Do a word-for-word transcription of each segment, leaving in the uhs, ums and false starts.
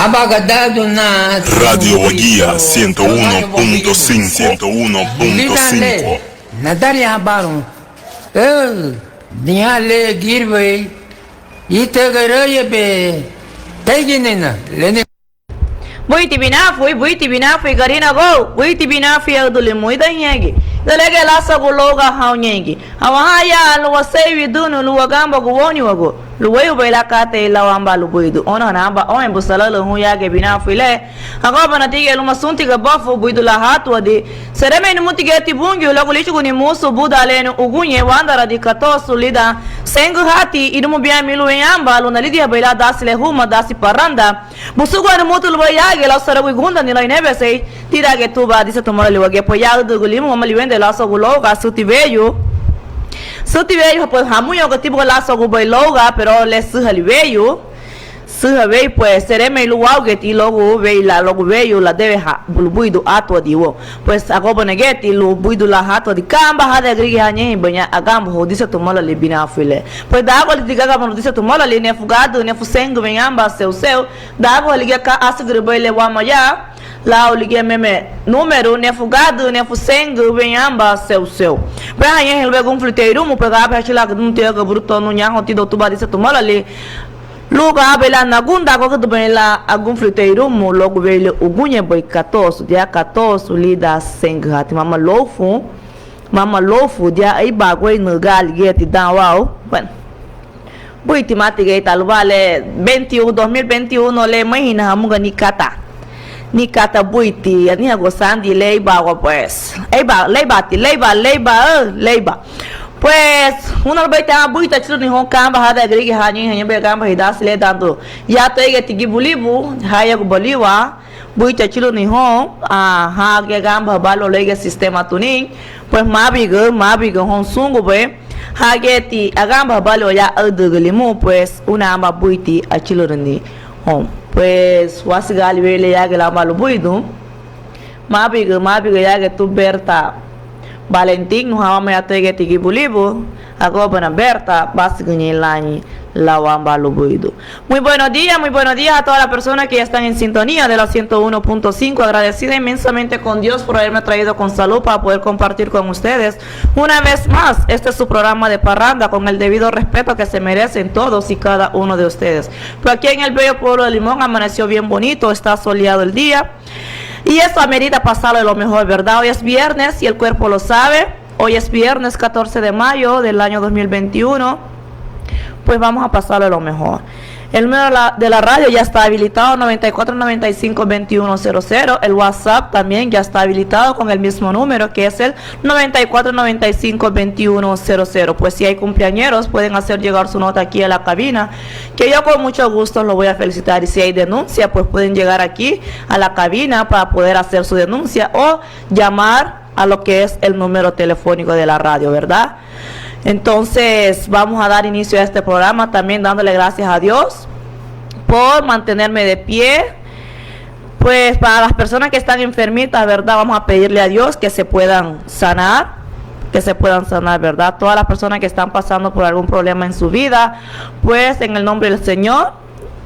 Aban gadaaduna Radio Wagía ciento uno punto cinco, ciento uno punto cinco. Nadariñabaña, ü, diña le gíribei, ítara garayabei, teiginina, leni. Buiti binafi, buiti binafi Garinagu, buiti binafi Audu Limu, ida ñegi, ida lege lasagu louga hau ñegi. Awaha ya lun waseiwidunu lun waganbagun wóuniwagu luéyubei lan katei lau aban lubuidu. Óunahana aban óunwenbu salaü houn yagiñe binafi le. Agóbana tia luma Sunti Gabafu, buidu lan hátuadi. Seremei numuti giñeti Bungiu luagu líchuguni murusun budan le uguñe, wándaradi katosu lidan seingü hati, irumu bián milu wein aban, lun nalidihabei lan dasi le huma, dasi paranda. Busugua numuti lubéi yagi lau saragu ugundani lau inebesei tídangiñe tuban dise tumalaali wagía. Pues ya Audu Limu, mama liwende lasagu louga, suti weyu. Suti weyu, pues hamuñoga tibuga lasagubei louga, pero le sühali weyu. Süha weyu, pues seremei lun wágueti luagu weyu lan, luagu weyu ladewehan lubuidu átuadi woun. Pues agóbana giñeti lun buidu lan hátuadi, ka aban hadan gürigia ha ñeinhinbaña aganbahóun dise tumalaali binafi le. Pues dagualiti gagabanu dise tumalaali, nefu gádürü, nefu seingü wein aban, seu seu. Daguaha ligía ka asügürübei le wama ya, lau ligía meme númeru, nefu gádürü, nefu seingü wein aban, seu seu. Pues ha ñeinhin lubéi gúnfuli te irumu, pues gabahachila gudún tiaga buru tonu ñahoun tidoun tuban dise tumalaali. Lun gabei lan nagundan, gagüdübaña lan agúnfuli te irumu luagu weyu le uguñebei katosu, dia katosu lidan seingü hati. Mama lóufu, mama lóufu, dia éibaagueinarügü ligíati dan wau. Bueno, buítimati gei ta lubá le veintiuno, dos mil veintiuno le meihina hamuga ni kata. Ni kata buiti, anihagua sandi le éibaagua, pues. Éibaa, léibaati, léibaa, léibaa, léibaa. Pues, una lubeiti aban buiti achülürün houn ka aban hadan gürigia ha ñeinhin ñein bei aganba hidasi le dandu. Ya tuéigiñeti gibu libu, ha yagubaliwa, buiti achülürün houn, ha giñe aganba habaluaha luéigiñe sistema tunin, pues, mábigü, mábigü houn súngubei, ha giñeti aganba habaluaha ya Aüdügü Limu, pues, una aban buiti achülürüni houn. Pues, wásügüali weyu le yagüla aban lubuidun. Mábigü, mábigü yagütu Berta Valentín, nuha wama ya tuéigiñeti gibu libu, agóbana Berta, básügüñein lañi lau aban lubuidun. Muy buenos días, muy buenos días a todas las personas que ya están en sintonía de la ciento uno punto cinco. Agradecida inmensamente con Dios por haberme traído con salud para poder compartir con ustedes una vez más este es su programa de parranda con el debido respeto que se merecen todos y cada uno de ustedes. Pues aquí en el bello pueblo de Limón amaneció bien bonito, está soleado el día. Y eso amerita pasarlo de lo mejor, ¿verdad? Hoy es viernes y el cuerpo lo sabe. Hoy es viernes catorce de mayo del año dos mil veintiuno. Pues vamos a pasarlo de lo mejor. El número de la, de la radio ya está habilitado, noventa y cuatro, noventa y cinco, veintiuno cero cero. El WhatsApp también ya está habilitado con el mismo número, que es el noventa y cuatro, noventa y cinco, veintiuno cero cero. Pues si hay cumpleañeros, pueden hacer llegar su nota aquí a la cabina, que yo con mucho gusto lo voy a felicitar. Y si hay denuncia, pues pueden llegar aquí a la cabina para poder hacer su denuncia o llamar a lo que es el número telefónico de la radio, ¿verdad? Entonces, vamos a dar inicio a este programa también dándole gracias a Dios por mantenerme de pie. Pues para las personas que están enfermitas, ¿verdad? Vamos a pedirle a Dios que se puedan sanar, que se puedan sanar, ¿verdad? Todas las personas que están pasando por algún problema en su vida, pues en el nombre del Señor,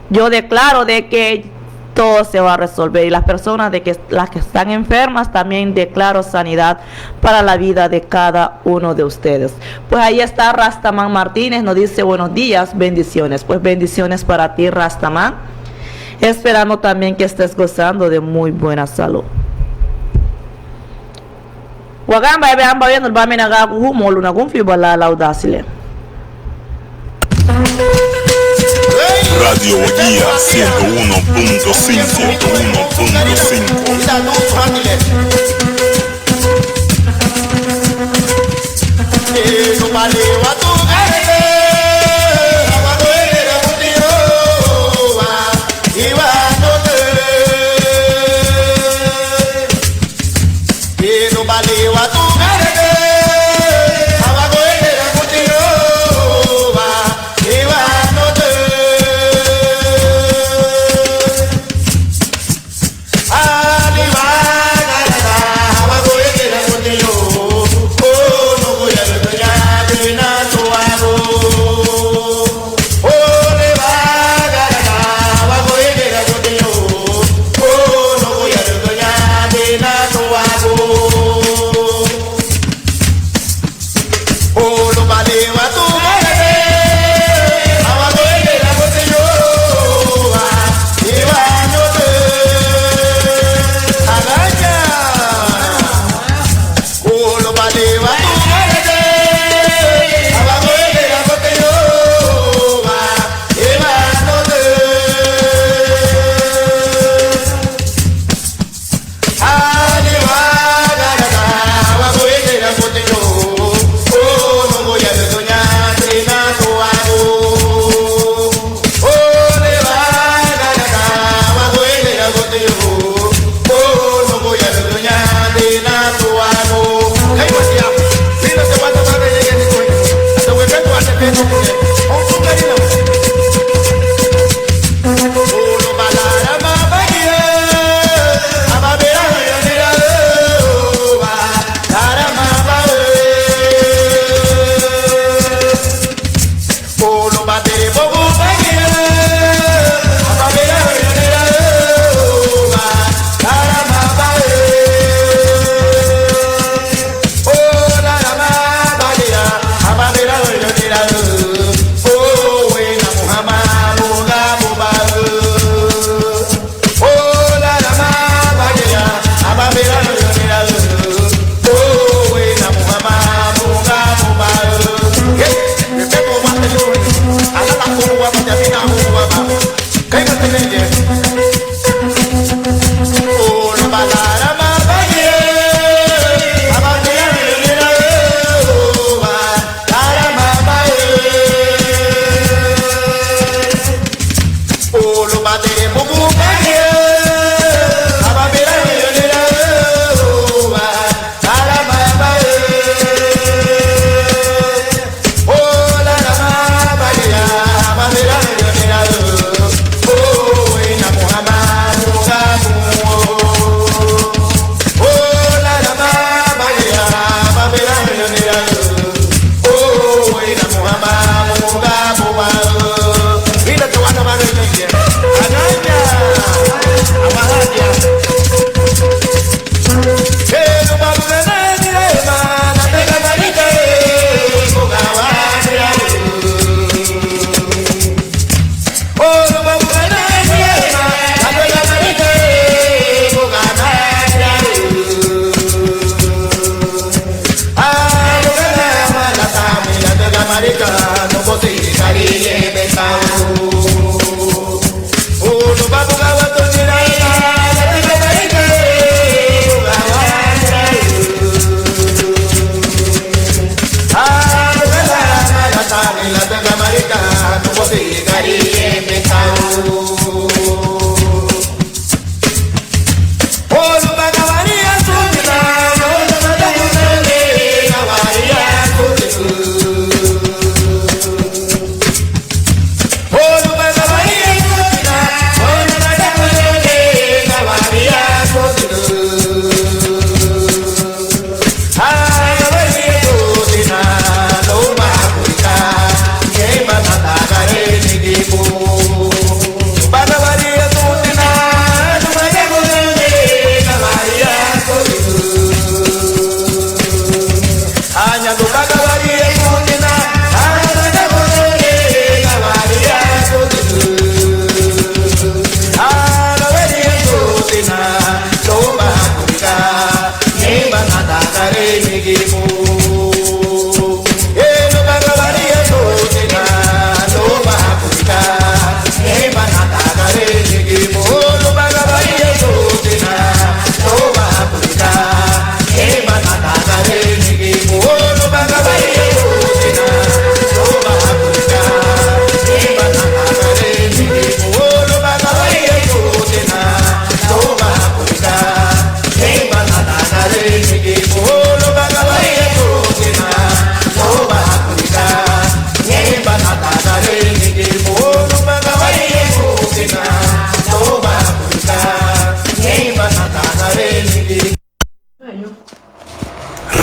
yo declaro de que todo se va a resolver. Y las personas de que, las que están enfermas, también declaro sanidad para la vida de cada uno de ustedes. Pues ahí está Rastaman Martínez, nos dice buenos días, bendiciones. Pues bendiciones para ti, Rastaman. Esperando también que estés gozando de muy buena salud. Waganbaya be aban wayanuha lubá meme nagagua humoun lun nagunfulibá lan lau dasi le. Radio Wagía ciento uno punto cinco, ciento uno punto cinco.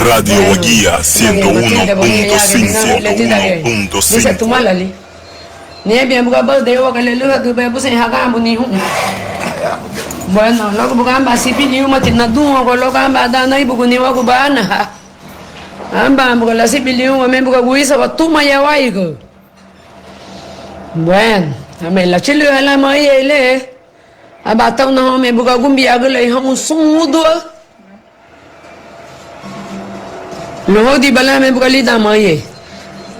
Radio Wagía ciento uno punto cinco, ciento uno punto cinco. Niña biña buga bau de waga le lühadübei abusein haganbuni hun. Bueno, luagu buga aban sibili umati nadunwagua luagu aban dan naibugun ni wagu banaha. Aban buga lasibiliun wame buga guisa wa tuma ya waiga. Bueno, ame lachülüha lan maiyei le. Aba tau nahome buga gumbiagülei houn sun údua lun hóudinba lan me buga lidan maiyei.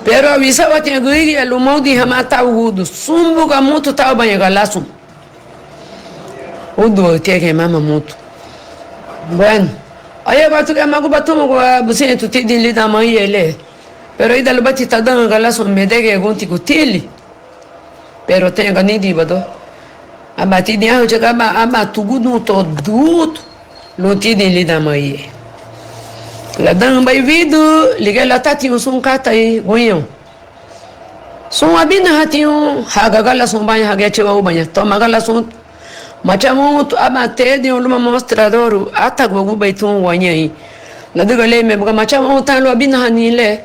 Pero awisawatiña gürigia lun moudin hamá tau gudu sun buga mutu taubaña galasun. Údua tiege mama mutu. Bueno, ayaba tuge maguba tungua busentu tidin lidan maiyei le. Pero ida lubati tadaün galasun medegegunti gutili. Pero teña ganidibado. Aba tidin ahuchaga aba, aba tugudun to dutu lun tidin lidan maiyei. Ladaünbei widü, ligía latatiñun sun katei guñoun. Sun abinahatiñun haga galasunbaña, hagía chiwa ubaña. Toma galasun machamutu, aba tediñun luma mostradoru, atagua gubei tun wañei. Ladüga leime buga machamutu tan lun abinahani le.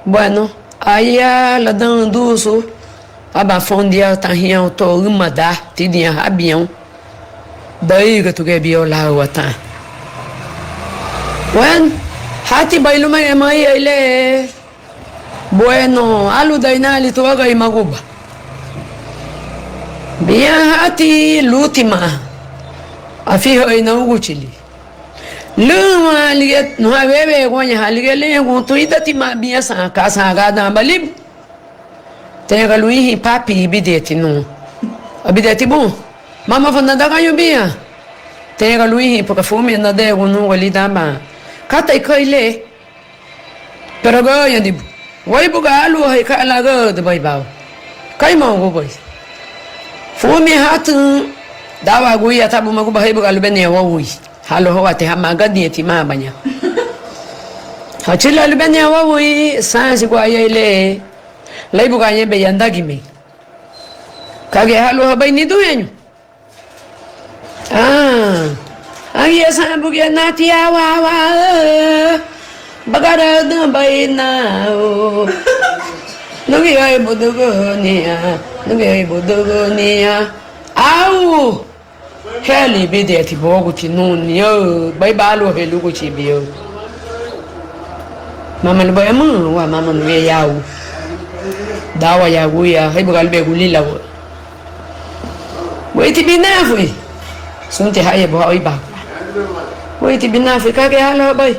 Bueno, aya ladaün dusu, aba foun diau tan hiñau to ümada, tidiña habiñoun. Daüga tuge biou laua tan. Bueno, hati bai luma ema iya ile. Bueno, alu dai nali tuaga imaguba. Biña hati lutima. Afiha ina uguchili. Luma ligía nuha wewe guaña ha ligía leña guntu ida tima biña san ka san gadan balibu. Teña galuihin papi ibideti nu. Abideti bu. Mama fana dagañu biña. Teña galuihin puka fumia nadegu nu walidama. Kata ikai le. Pero gañadibu. Waibuga aluahei ka lagadu bai bau. Kaimaugu bai. Fumi hatun. Dawa guya tabu maguba haibuga lubenia wawui. Halo hawate hama gadiñeti mabaña. Hachila lubenia wawui sansi guaya ile. Laibuga ñebe yandagime. Kage halo habai niduheñu. Ah, agia san bugia nati awa awa. Bagara dan bai na o. Nugi ai budugunia, nugi ai budugunia. Au. Heli bideti bogu ti nuni o. Bai balu helu guti bio. Mama lu bai amu wa mama nu yau. Dawa ya guya, haibuga lube gulila wa. Weiti binafui. Sunti haya buha oi ba. Weiti binafui kake hala bai.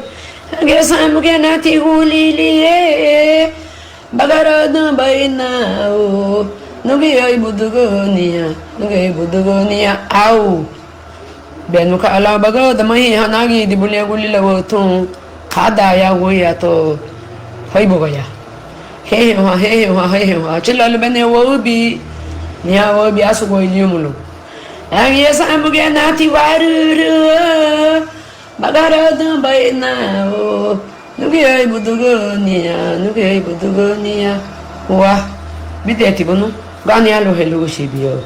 Kake samu ke nati gulili e. Bagara dan bai na o. Nugi ai budugunia, nugi ai budugunia au. Benu ka ala bagada mai hanagi di bulia gulila wotun. Kada ya guya to. Hoi bugaya. Hehe ha, hehe ha, hehe ha. Chila lubene wobi. Nia wobi asu go iliumulo. Agi esa ambuge nati waruru. Bagara dan bai na o. Nugi ai budugunia, nugi ai budugunia. Wa. Bideti bunu. Gani alu helu sibio.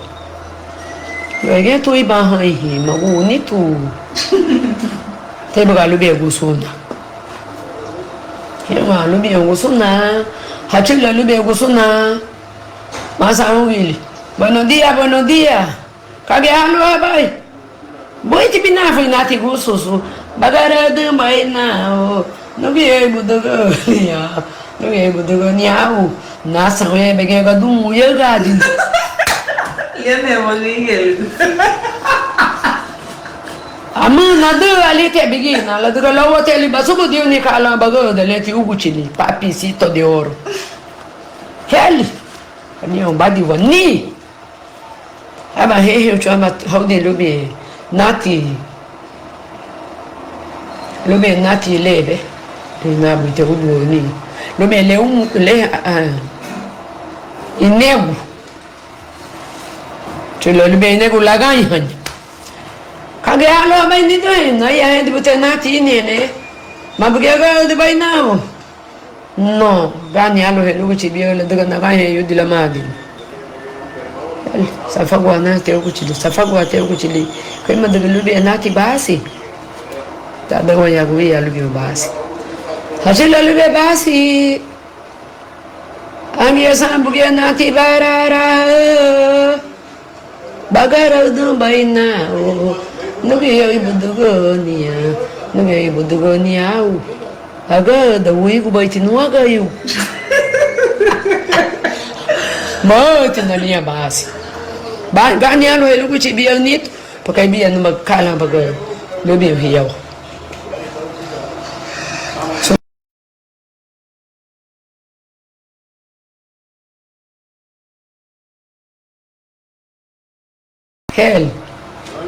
Wege tu iba hai hi magu ni tu. Te baga lubi gusuna. He ma lubi gusuna. Hachi la lubi gusuna. Masa ungili. Buenos días, buenos días. Kage alu abai. Buiti binafu inati gususu. Bagara dan bai na o. Nugi ai budugunia. Nugi ai budugunia au. Nasa we bege gadun yagadi. Yeme wali yel. Amu nadu ali te bigi na la duga lawa te li basugu diu ni kala bago de leti uguchili papicito de oro. Heli. Ani on badi wani. Aba hehe uchu aba haudi lubi nati. Lubi nati lebe. Ni nabu te ubu ni. Lubi le un le ah. Inegu. Chulo lubi inegu lagaña. Kage alo bai ni doi na ya hendi bute nati ni ne. Mabuge ga de bai nao. No, gani alu helu guchi bio le duga na gani yu dila madi. Safagua na te guchili, safagua te guchili. Koi ma duga lubi nati basi. Ta da wa ya gui alu bio basi. Achülü lubéi basi. Angia sambugia nati barara. Bagaraüdün bainau. Nugiei buduguniña. Nugiei buduguniña au. Agada uigubaiti nuagayu. Mati naliña basi. Ba gani alu heluguchi biau nitu. Pakai bia numa kala baga. Lubiu hiau. Hel.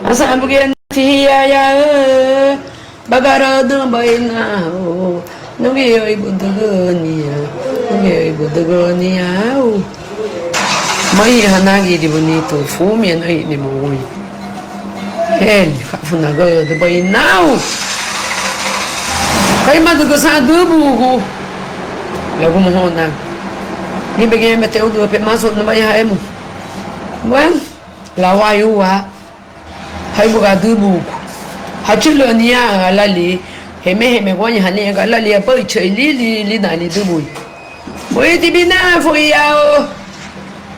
Asambugia nati hiaya. Bagaraüdün bainau. Nugiei buduguniña. Nugiei buduguniña au. Mai hanagi di bunitu. Fumi hanagi di bugui. Heli, hafu nagüdübei nau. Kei madügü san dübügu. Lagumuhóun nau. Ni begeme teudu pe masu nubaya haemu. Bueno, lawayuwa. Haibuga dübügu. Hachülü niña alali. Heme heme guaña haniña alali abaichei lili lina lidübüi. Buiti binafu yau.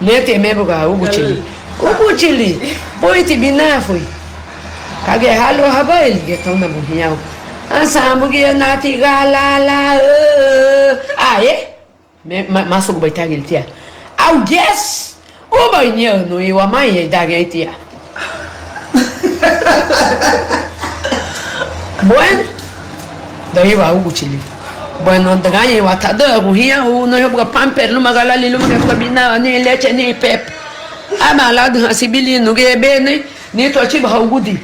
Neti mebuga uguchili. Uguchili. Buiti binafu. Kage halo habaili ge tona buhiau. Asambugia nati galala. Aye. Me ma masugu baitagili tia. Au yes. Uba iña nui wamai idagi tia. Bueno, daiwa uguchili. Bueno, dagañeiwa tadügu hiña u no yobuga pamper luma galali luma gabuga bina ni leche ni pepa. Ama ladüha sibili nuge bene ni tuachiba haugudi.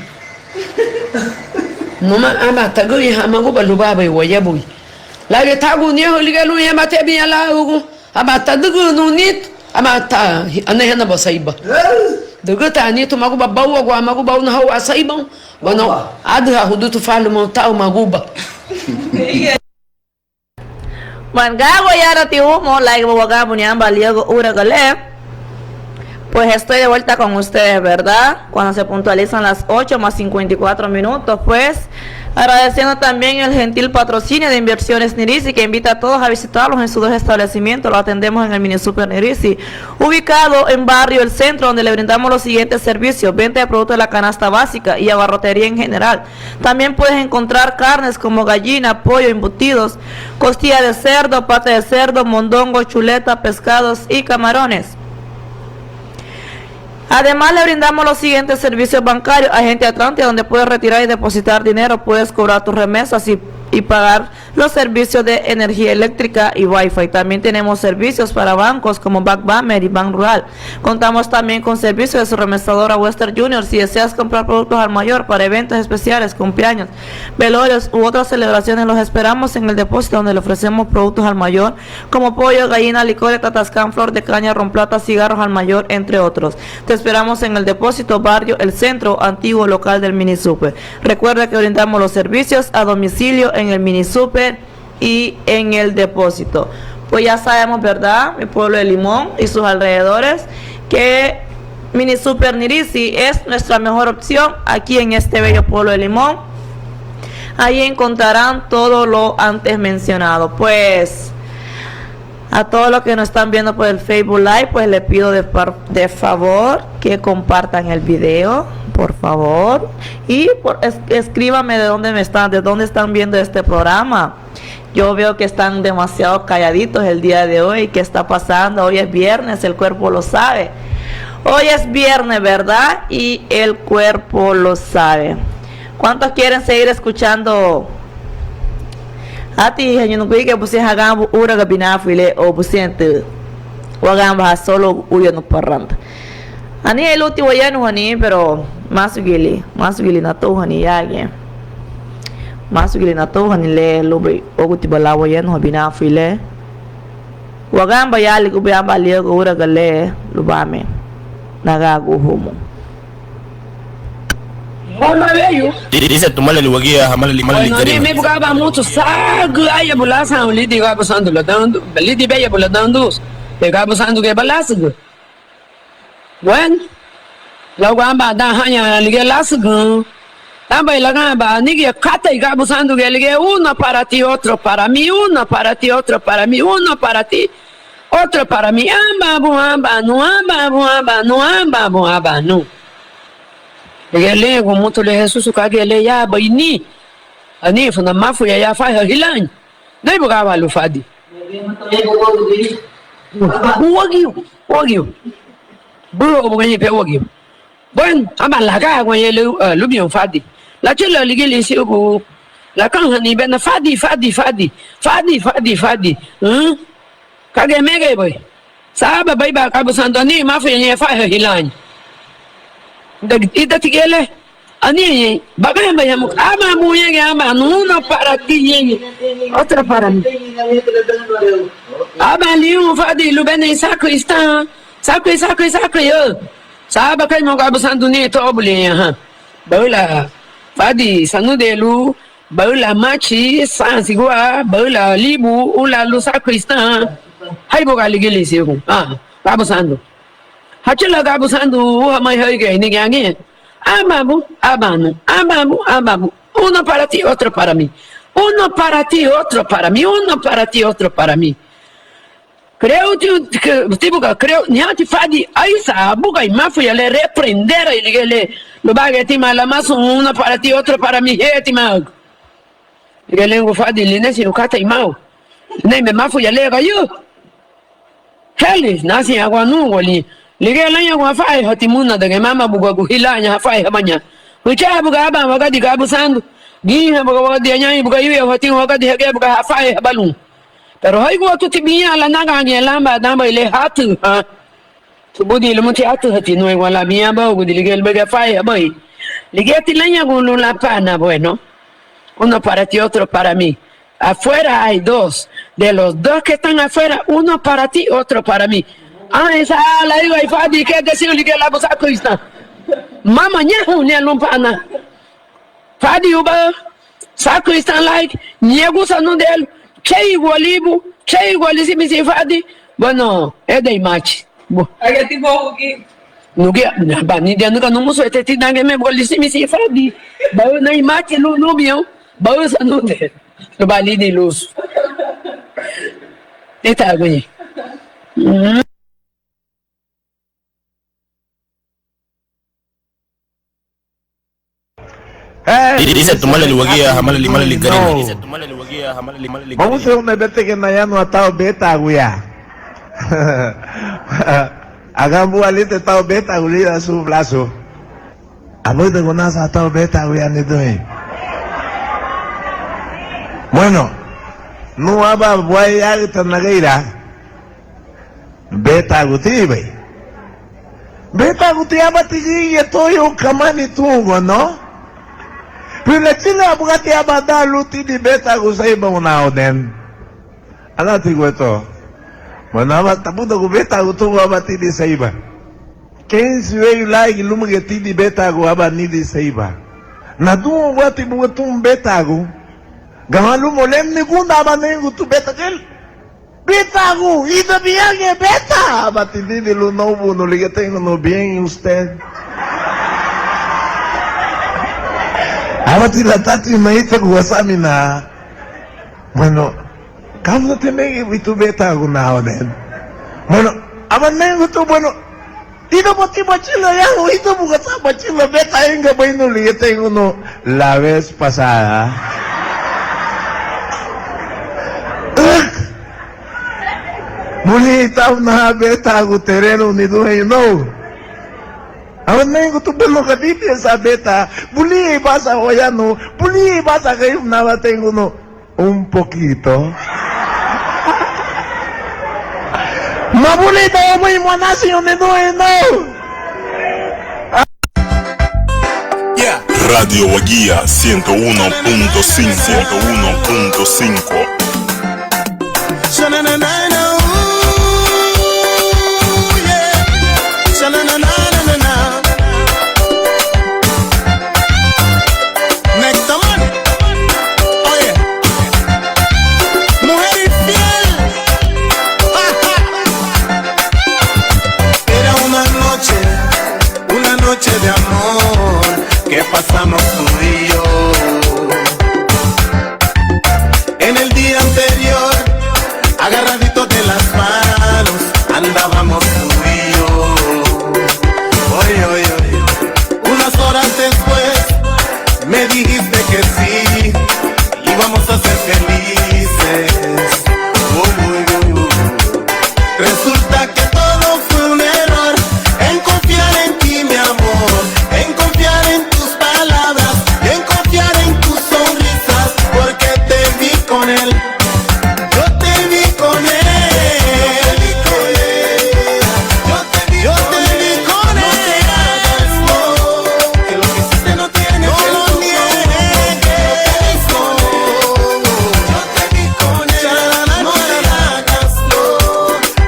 Numa ama tagüriha maguba lubabei wayabui. Lage tagu niahu liga luña mate biña laugu. Aba tadügünu nitu, aba ta anehena ba saiba. Dügüta nitu maguba bauagua, maguba una haua saiba. Bueno, adüha hudutu falu mo tau maguba. Bueno, gago yarati humo, like, waganbuni amba liago uraga le. Pues estoy de vuelta con ustedes, ¿verdad? Cuando se puntualizan las ocho más cincuenta y cuatro minutos, pues, agradeciendo también el gentil patrocinio de Inversiones Nirisi, que invita a todos a visitarlos en sus dos establecimientos. Lo atendemos en el Mini Super Nirisi, ubicado en barrio El Centro, donde le brindamos los siguientes servicios: venta de productos de la canasta básica y abarrotería en general. También puedes encontrar carnes como gallina, pollo, embutidos, costilla de cerdo, pata de cerdo, mondongo, chuleta, pescados y camarones. Además, le brindamos los siguientes servicios bancarios: agente Atlántida, donde puedes retirar y depositar dinero, puedes cobrar tus remesas y, y pagar los servicios de energía eléctrica y Wi-Fi. También tenemos servicios para bancos como Bank Bamer y Ban Rural. Contamos también con servicios de su remesadora Western Junior. Si deseas comprar productos al mayor para eventos especiales, cumpleaños, velorios u otras celebraciones, los esperamos en el depósito, donde le ofrecemos productos al mayor como pollo, gallina, licores, tatascán, flor de caña, ron plata, cigarros al mayor, entre otros. Te esperamos en el depósito, barrio El Centro, antiguo local del Mini Super. Recuerda que brindamos los servicios a domicilio en el Mini Super y en el depósito. Pues ya sabemos, ¿verdad? Mi pueblo de Limón y sus alrededores, que Mini Super Nirisi es nuestra mejor opción aquí en este bello pueblo de Limón. Ahí encontrarán todo lo antes mencionado. Pues, a todos los que nos están viendo por el Facebook Live, pues le pido de par-, de favor que compartan el video, por favor. Y por, es-, escríbame de dónde me están, de dónde están viendo este programa. Yo veo que están demasiado calladitos el día de hoy. ¿Qué está pasando? Hoy es viernes, el cuerpo lo sabe. Hoy es viernes, ¿verdad? Y el cuerpo lo sabe. ¿Cuántos quieren seguir escuchando? Ati, haña nugui ge busen haganbu uraga binafu le o busente. Waganba ha solo uya nu parranda. Ani eluti wayanu hani, pero masugili, masugili natu hani yagi. Masugili natu hani le lubri oguti bala wayanu ha binafu le. Waganba yali gubi amba liagu uraga le lubame. Nagagu humu. Dice tu malali wagia, ha malali, malali. Bueno, gari. Dime bugaba mutu sagu aya bulasan lidi gabu sandu ladandu, lidi beya buladandu. Te gabu sandu ge balasgu. Bueno, luagu amba dan haña ligía lásügün. Danbei laganba anigi katei gabu sandu ge ligía: uno para ti, otro para mí, uno para ti, otro para mí, uno para ti, otro para mí. Aban bun, aban nun, aban bun, aban nun, aban bun, aban nun. Ligía liñagun mutu le Hesusu ka gia le: yabei ni, ani funa mafuya ya faiha hilaña. Neibuga aban lun fadi. Uagiu, uagiu. Bürüwabuga ñein pe uagiu. Bueno, aba lagaaguaña lu-, ah, lubiñoun fadi. Lachülü ligilisiugu, lakanhani bena fadi, fadi, fadi. Fadi, fadi, fadi. Hã? Ka ge megei bei? Sababei ba gabu sandu, ani mafuya ñein faiha hilaña. Ida, ida tigele? Ani ñein, baganbei hamuga, aban bun ñein, aban nun, uno para ti ñein, otro para mí. Aban liña fadi lubéi ñein sakristán, sakri, sakri, sakri, ö. Saba kei mo gabu sandu ni to buliña, ha. Baula fadi sanudelu, baula machi, sansigua, baula libu, ula lun sakristán. Haibuga ligilisiugu, ah, gabu sandu. Hachülü gabu sandu, uhamei heigei nigi añagiñe. Aban bun, aban nun, aban bun, aban bun. Uno para ti, otro para mí. Uno para ti, otro para mí. Uno para ti, otro para mí. Creo ti, que, tibuga, creo, niati fadi aisa, abuga, imafuya le, reprender, ligía le, lubaragiñe tima lamasun, uno para ti, otro para mí, he, tima. Ligía liñagun fadi, linesin katei mau. Neime mafuya le, gayu. Heli, nasiñagua nungua, ligía lañagua hafaihati múnadagiñe, mama buga gu hilaña hafaihabaña. Huchá buga aban wagadi gabu sandu. Giñe buga wagadi añahein buga yuya hati wagadi hagía buga hafaihabalun. Pero haiguati biña lanagaña lamba danbei le hatu, ha. Subudi lumuti hatu hati nueguala biña bau gudi ligía lubege fai habei. Ligía ti lañagun lun lapana, bueno. Uno para ti, otro para mí. Afuera hay dos. De los dos que están afuera, uno para ti, otro para mí. Anhein san lariñagun fadi kei desiu ligía labu sakristán. Mama ñahu nia lun pana. Fadi uba, sakristán lai, ñein gu sanudelu, cheigua libu, cheigua lisimisi fadi, bueno, edei machi. Bu. Ageti bogu ki. Nugia, ba, nidia nuga numusu ete ti dange me, bu lisimisi fadi. Ba, nei machi lu, lubiñoun, ba, sanudelu. Luba lidi luz. Ita guñi. Mm. Eh, dice tu malali wagia, ha malali, malali Garinagu. Dice tu malali wagia, ha malali, malali Garinagu. Vamos a hacer una vez que nayanu atau beta guya. Agan bua lite tau beta gulida su blaso. Abuida gunasa atau beta guya ni dui. Bueno, nu aba buai agita nageira. Bétaguti bei. Bétaguti abati giñe toyo kamani tungua, ¿no? Pero lachülü abugati aba dan lun tidin bétagu seiba unauden. Alati gueto. Bueno, aba tabudagu bétagu tungua aba tidin seiba. Keinsi weyu laigi lúmagiñe tidin bétagu aba nidin seiba. Nadunguati buga tun bétagu. Gama lumoun le nigunda aba neingutu bétagu. Bétagu, ida biagiñe beta? Abati didi lun nóubunu, ligía teingu nu bien usted. Abati latati naitagu wasamina. Bueno, kamu na temegi witu bétagu na oden. Bueno, aba neingutu, bueno, ida bati bachila ya, ida buga sa bachila beta inga bainu ligía teingu nu la vez pasada. Ugh. Buli tau na bétagu terenu niduheñu nou. Aba neingutu, bueno, kaditi esa beta. Buli basa oyanu, buli basa kayu na ba teingu nu. Un poquito. Mabulita ya muy monasi, un niduheñu nou. Yeah. Radio Wagía ciento uno punto cinco, ciento uno punto cinco. Nectamar. Oye. Mujer infiel. Era una noche, una noche de amor. que pasamos tú y yo. En el día anterior, agarraditos de las manos, andábamos tú y yo. Oy, oy, oy. Unas horas después, me dijiste que sí, íbamos a ser felices. Uy, uy, uy, uy. Resulta que todo fue un error, en confiar en ti, mi amor, en confiar en tus palabras y en confiar en tus sonrisas, porque te vi con él, yo te vi con él, yo te vi con él. No te hagas, no, que lo que hiciste no tiene perdón. No lo niegues. Yo te vi con él, no te hagas, no,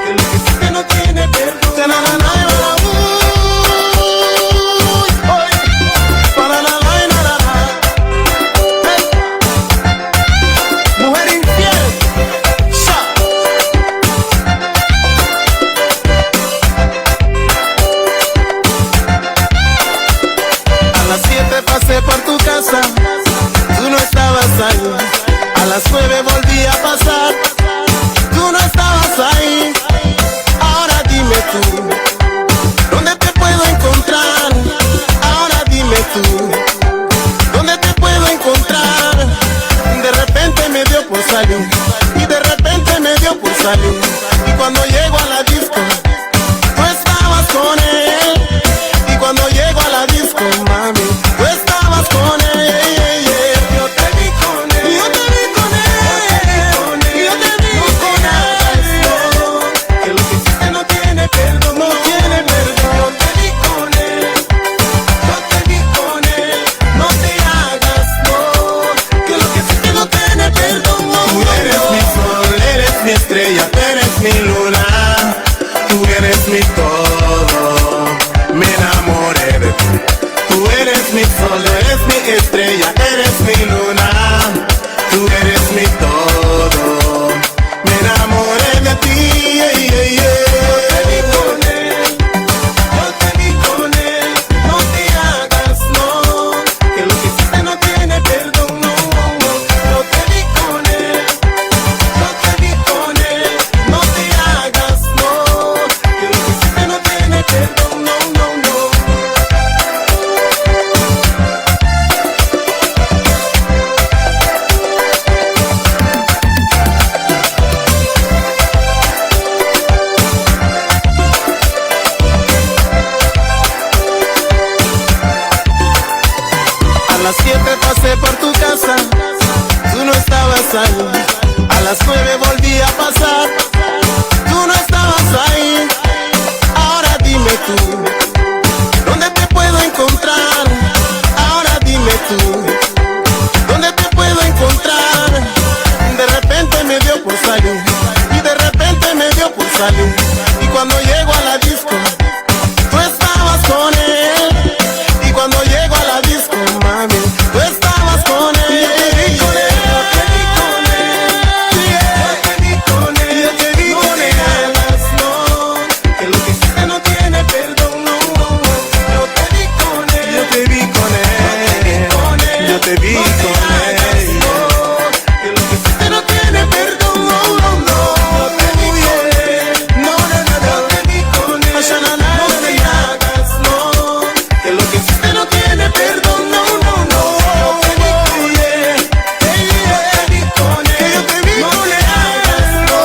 que lo que hiciste no tiene perdón. Mujer infiel. A las siete pasé por tu casa, tú no estabas ahí. A las nueve volví a pasar, tú no estabas ahí. Ahora dime tú, ¿dónde te puedo encontrar? Ahora dime tú, ¿dónde te puedo encontrar? De repente me dio por salir, y de repente me dio por salir. Y cuando llego a la disco, tú estabas con él. Y cuando llego a la disco, mami, tú estabas con él. Yo te vi con él. Yo te vi con él. Yo te vi con él. Que lo que hiciste no tiene perdón. No tiene perdón. Yo te vi con él. Yo te vi con él. No te hagas, no, que lo que hiciste no tiene perdón. Tú eres mi sol, eres mi estrella, tú eres mi luna. Tú eres mi todo, me enamoré de ti. Tú eres mi sol, eres mi estrella, eres mi luna. Tú eres mi todo, me enamoré de ti. Yeah, yeah, yeah. Yo te vi con él, yo te vi con él. No te hagas, no, que lo que hiciste no tiene perdón. No, no, no. Yo te vi con él, yo te vi con él. No te hagas, no, que lo que hiciste no tiene perdón. No, no, no. A las siete pasé por tu casa, tú no estabas ahí. A las nueve volví a pasar, tú no estabas ahí. Ahora dime tú, ¿dónde te puedo encontrar? Ahora dime tú, ¿dónde te puedo encontrar? De repente me dio por salir, y de repente me dio por salir. Y cuando llego a la disco, tú estabas con él. Y cuando llego a la disco, mami, tú estabas con él. Yo te vi con él. Yo te vi con él. Yo te vi con él. No te hagas, no, que lo que hiciste no tiene perdón. No, no, no. Yo te vi con él. Yo te vi con él. Yo te vi con él. No te hagas, no, que lo que hiciste no tiene perdón. No, no, no. Yo te vi con él. No, no, no, no. Yo te vi con él. No te hagas, no, que lo que hiciste no tiene perdón. No, no, no. Yo te vi con él. Ey, yo te vi con él. Que yo te vi con él. No te hagas, no,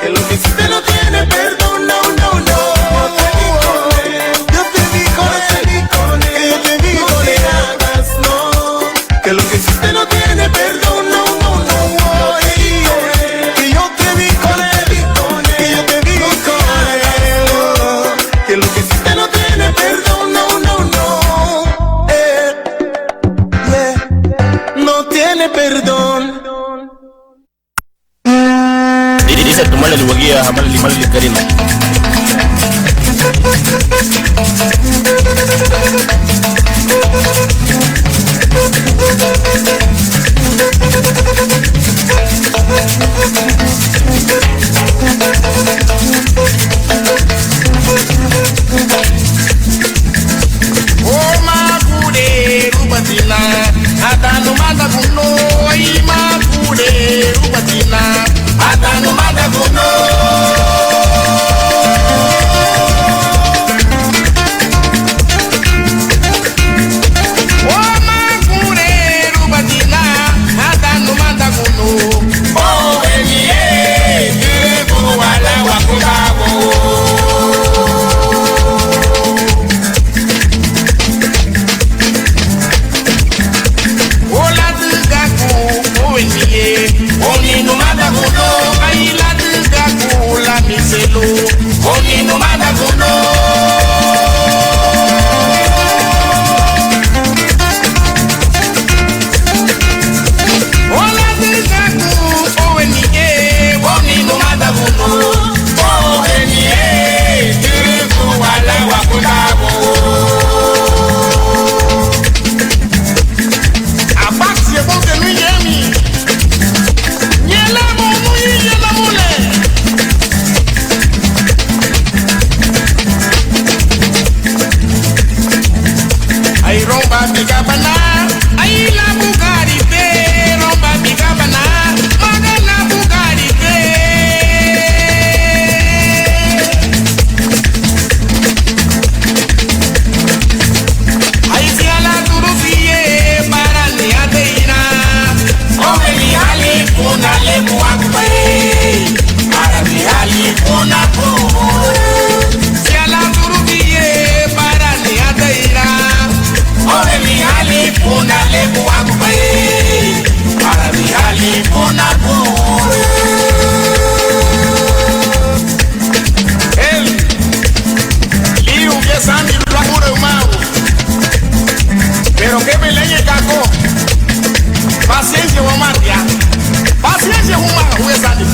que lo que hiciste no tiene perdón. No, no, no. Yo te vi con él. Yo te vi con él. Que yo te vi con él. No te hagas, no, que lo que hiciste no tiene perdón. No, no, no. Que yo te vi con él. Que yo te vi con él. Que lo que hiciste no tiene perdón. No, no, no. Eh, yeah. No tiene perdón. Isa tumalali wagía, hamalali, malali karina. Funa le buagu bae, para mi hali funa buru. El, liu ge sandi lagure umau. Pero kebe leñe kako. Paciencia wamatia. Paciencia wuma, huye sandi.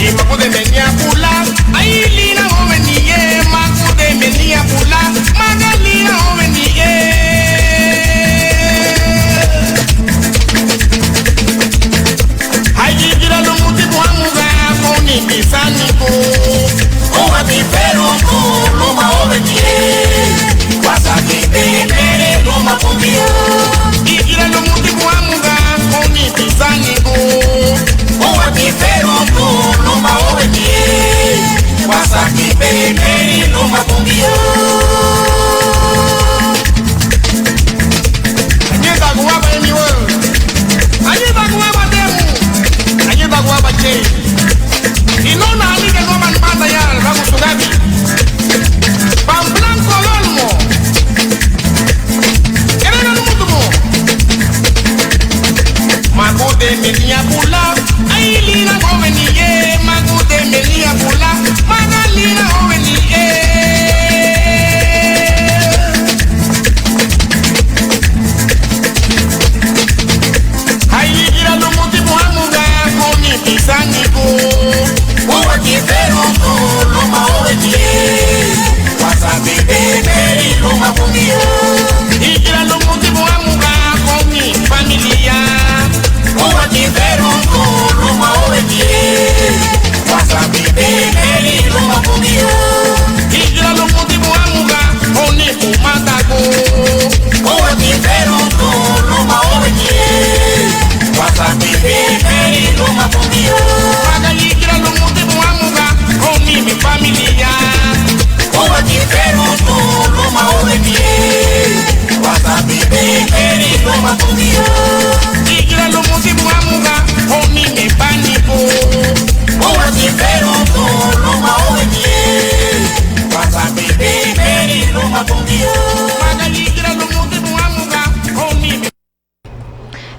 Y magudeme ni apula, ay lina joven ni ye, magudeme ni apula, magalina joven ni ye. Ay, igira lumutibu amuga, koni bisaniku. Uwa kiferu tu luma joven ni ye. Wasakibei meri luma Bungiu. Igira lumutibu amuga, koni bisaniku. Uwa kiferu tu luma joven ni ye. Wasakibei meri luma Bungiu. Añahein daguaba emiwa. Añahein daguaba demu. Añahein daguaba chei. Inona amiga noma mata ya, vamos su gabi. Pan blanco lolmo. Kerena numutumo. Magudeme ni apula. Ay lina joven ni ye, magudeme ni apula, magalina joven ni ye. Ay, igira lumutibu amuga, koni bisaniku. Uwa kiferu tu luma joven ni ye. Wasakibei meri luma Bungiu. Igira lumutibu amuga, koni familia. Uwa kiferu tu luma joven ni ye. Wasakibei meri luma Bungiu. Igira lumutibu amuga, koni bumadagu. Uwa kiferu tu luma joven ni ye. Wasakibei meri luma Bungiu. Maga igira lumutibu amuga, koni mi familia. Uwa kiferu tu luma joven ni ye. Wasakibei meri luma Bungiu. Igira lumutibu amuga, koni mi banibu. Uwa kiferu tu luma joven ni ye. Wasakibei meri luma Bungiu. Maga igira lumutibu amuga, koni mi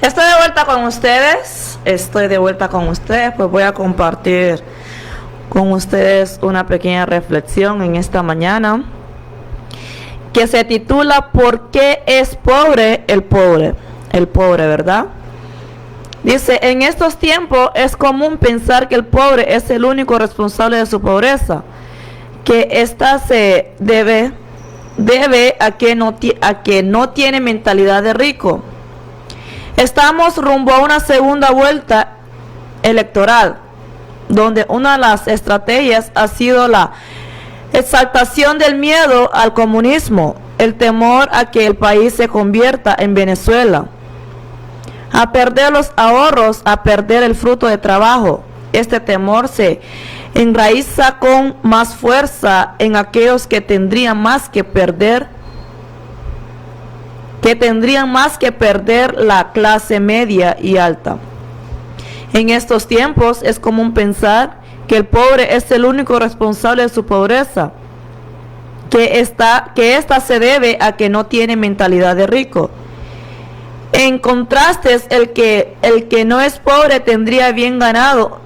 Estoy de vuelta con ustedes, estoy de vuelta con ustedes, pues voy a compartir con ustedes una pequeña reflexión en esta mañana que se titula ¿Por qué es pobre el pobre? El pobre, ¿verdad? Dice, en estos tiempos es común pensar que el pobre es el único responsable de su pobreza, que ésta se debe, debe a que no ti-, a que no tiene mentalidad de rico. Estamos rumbo a una segunda vuelta electoral, donde una de las estrategias ha sido la exaltación del miedo al comunismo, el temor a que el país se convierta en Venezuela, a perder los ahorros, a perder el fruto de trabajo. Este temor se enraiza con más fuerza en aquellos que tendrían más que perder, que tendrían más que perder la clase media y alta. En estos tiempos es común pensar que el pobre es el único responsable de su pobreza, que está, que esta se debe a que no tiene mentalidad de rico. En contraste, el que, el que no es pobre tendría bien ganado,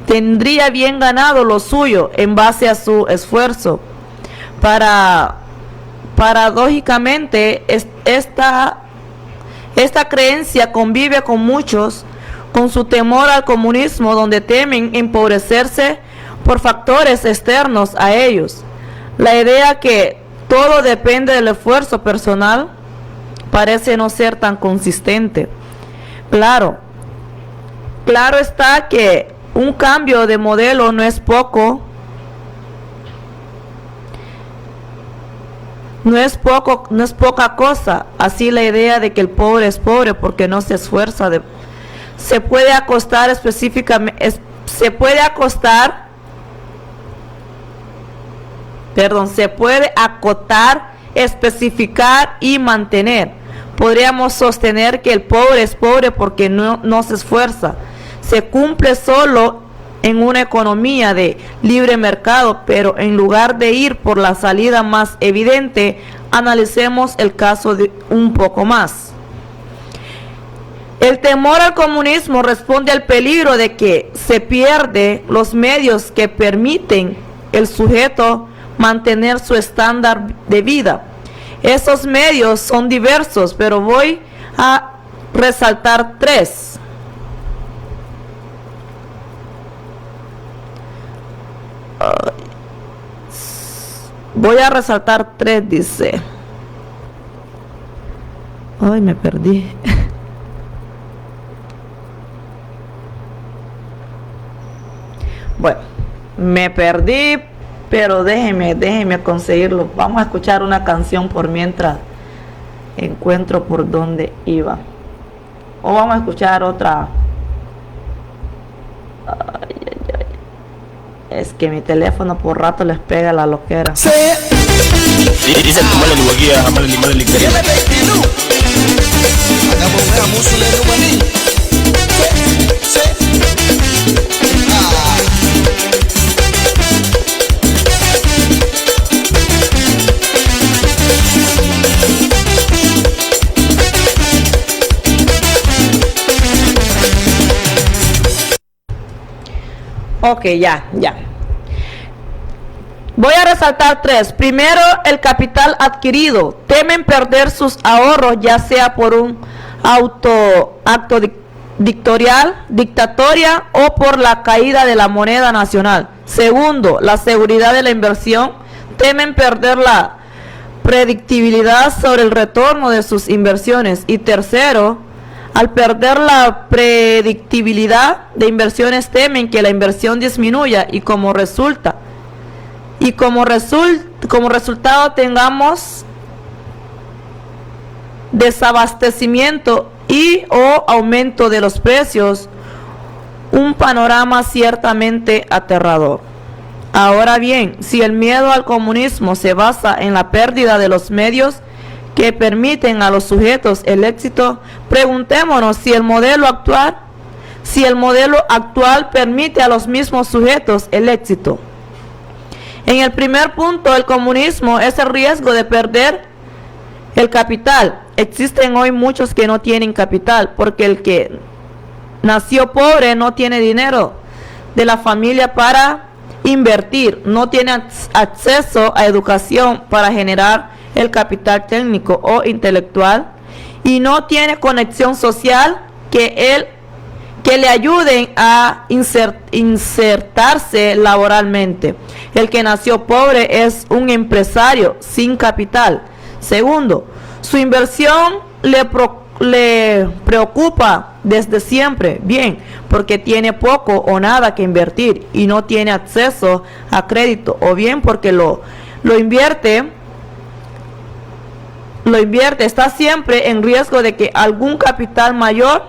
tendría bien ganado lo suyo en base a su esfuerzo. Para, paradójicamente, es-, esta, esta creencia convive con muchos, con su temor al comunismo, donde temen empobrecerse por factores externos a ellos. La idea que todo depende del esfuerzo personal parece no ser tan consistente. Claro, claro está que un cambio de modelo no es poco, no es poco, no es poca cosa. Así la idea de que el pobre es pobre porque no se esfuerza de, se puede acostar específicamente, es- se puede acostar, perdón, se puede acotar, especificar y mantener. Podríamos sostener que el pobre es pobre porque no, no se esfuerza. Se cumple solo en una economía de libre mercado, pero en lugar de ir por la salida más evidente, analicemos el caso de un poco más. El temor al comunismo responde al peligro de que se pierde los medios que permiten el sujeto mantener su estándar de vida. Esos medios son diversos, pero voy a resaltar tres. Ay, voy a resaltar tres, dice. Ay, me perdí. Bueno, me perdí, pero déjeme, déjeme conseguirlo. Vamos a escuchar una canción por mientras encuentro por dónde iba. O vamos a escuchar otra. Ay, ay, ay. Es que mi teléfono por rato les pega la loquera. Dice, malali wagia, malali, malali, kari. Ok, ya, ya. Voy a resaltar tres. Primero, el capital adquirido. Temen perder sus ahorros, ya sea por un auto, acto dic-, dictatorial, dictatoria o por la caída de la moneda nacional. Segundo, la seguridad de la inversión. Temen perder la predictibilidad sobre el retorno de sus inversiones. Y tercero, al perder la predictibilidad de inversiones, temen que la inversión disminuya y como resulta, y como resul-, como resultado tengamos desabastecimiento y o aumento de los precios, un panorama ciertamente aterrador. Ahora bien, si el miedo al comunismo se basa en la pérdida de los medios que permiten a los sujetos el éxito, preguntémonos si el modelo actual, si el modelo actual permite a los mismos sujetos el éxito. En el primer punto, el comunismo es el riesgo de perder el capital. Existen hoy muchos que no tienen capital, porque el que nació pobre no tiene dinero de la familia para invertir, no tiene ac-, acceso a educación para generar el capital técnico o intelectual, y no tiene conexión social que él que le ayuden a inser-, insertarse laboralmente. El que nació pobre es un empresario sin capital. Segundo, su inversión le pro-, le preocupa desde siempre, bien porque tiene poco o nada que invertir y no tiene acceso a crédito, o bien porque lo, lo invierte, lo invierte, está siempre en riesgo de que algún capital mayor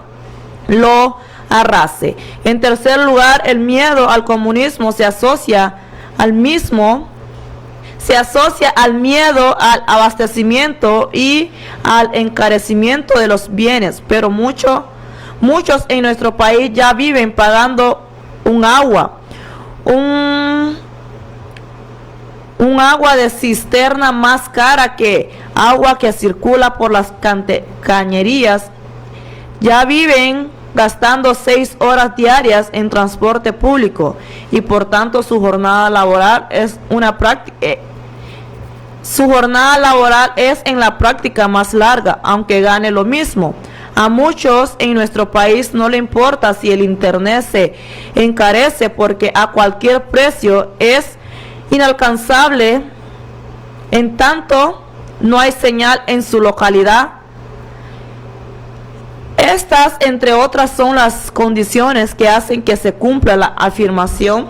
lo arrase. En tercer lugar, el miedo al comunismo se asocia al mismo, se asocia al miedo al abastecimiento y al encarecimiento de los bienes, pero mucho, muchos en nuestro país ya viven pagando un agua, un, un agua de cisterna más cara que agua que circula por las cante-, cañerías. Ya viven gastando seis horas diarias en transporte público y por tanto su jornada laboral es una prácti-, eh, su jornada laboral es en la práctica más larga, aunque gane lo mismo. A muchos en nuestro país no le importa si el internet se encarece porque a cualquier precio es inalcanzable. En tanto, no hay señal en su localidad. Estas, entre otras, son las condiciones que hacen que se cumpla la afirmación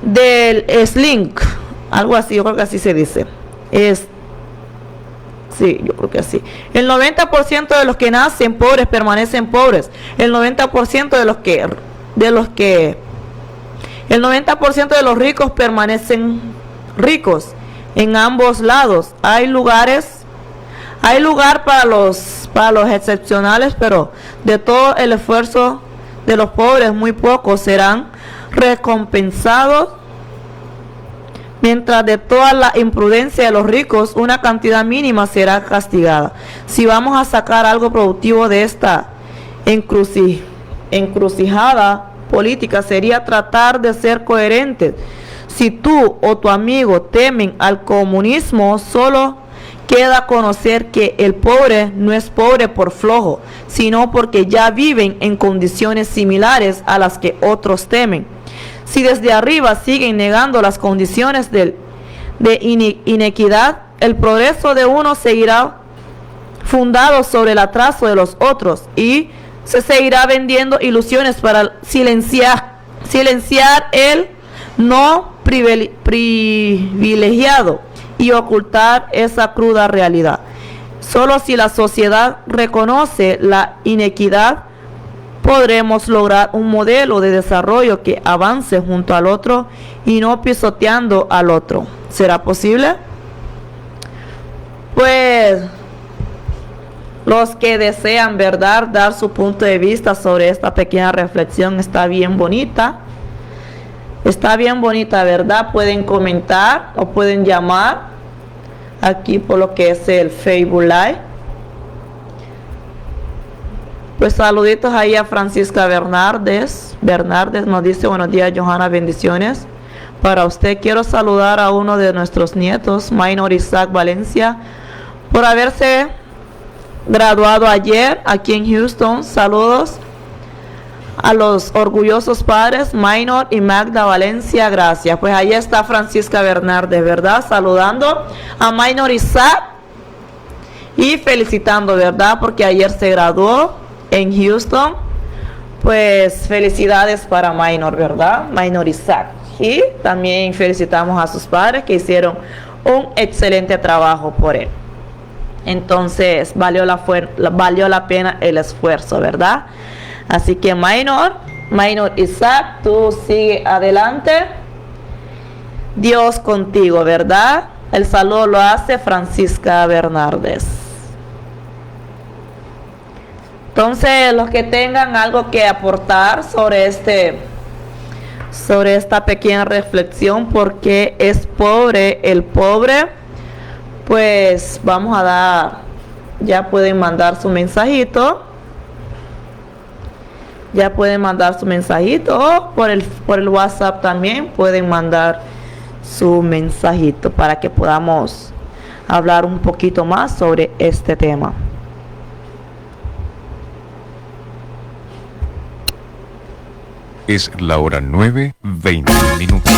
del slink, algo así, yo creo que así se dice. Es, sí, yo creo que así. El noventa por ciento de los que nacen pobres permanecen pobres. El noventa por ciento de los que, de los que, el noventa por ciento de los ricos permanecen ricos. En ambos lados hay lugares, hay lugar para los, para los excepcionales, pero de todo el esfuerzo de los pobres, muy pocos serán recompensados, mientras de toda la imprudencia de los ricos, una cantidad mínima será castigada. Si vamos a sacar algo productivo de esta encruci-, encrucijada política, sería tratar de ser coherentes. Si tú o tu amigo temen al comunismo, solo queda conocer que el pobre no es pobre por flojo, sino porque ya viven en condiciones similares a las que otros temen. Si desde arriba siguen negando las condiciones del, de ine-, inequidad, el progreso de uno seguirá fundado sobre el atraso de los otros y se seguirá vendiendo ilusiones para silenciar, silenciar el no privile-, privilegiado y ocultar esa cruda realidad. Solo si la sociedad reconoce la inequidad, podremos lograr un modelo de desarrollo que avance junto al otro y no pisoteando al otro. ¿Será posible? Pues los que desean, ¿verdad?, dar su punto de vista sobre esta pequeña reflexión, está bien bonita. Está bien bonita, ¿verdad? Pueden comentar o pueden llamar aquí por lo que es el Facebook Live. Pues saluditos ahí a Francisca Bernardes. Bernardes nos dice: "Buenos días, Johanna, bendiciones para usted. Quiero saludar a uno de nuestros nietos, Minor Isaac Valencia, por haberse graduado ayer aquí en Houston. Saludos a los orgullosos padres, Minor y Magda Valencia. Gracias". Pues ahí está Francisca Bernardes, ¿verdad? Saludando a Minor Isaac y felicitando, ¿verdad? Porque ayer se graduó en Houston. Pues felicidades para Minor, ¿verdad? Minor Isaac. Y también felicitamos a sus padres que hicieron un excelente trabajo por él. Entonces, valió la fuer-, la, valió la pena el esfuerzo, ¿verdad? Así que, Minor, Minor Isaac, tú sigue adelante. Dios contigo, ¿verdad? El saludo lo hace Francisca Bernardes. Entonces, los que tengan algo que aportar sobre este, sobre esta pequeña reflexión, ¿por qué es pobre el pobre? Pues vamos a dar, ya pueden mandar su mensajito. Ya pueden mandar su mensajito o por el, por el WhatsApp también pueden mandar su mensajito para que podamos hablar un poquito más sobre este tema. Es la hora nueve, veinte minutos.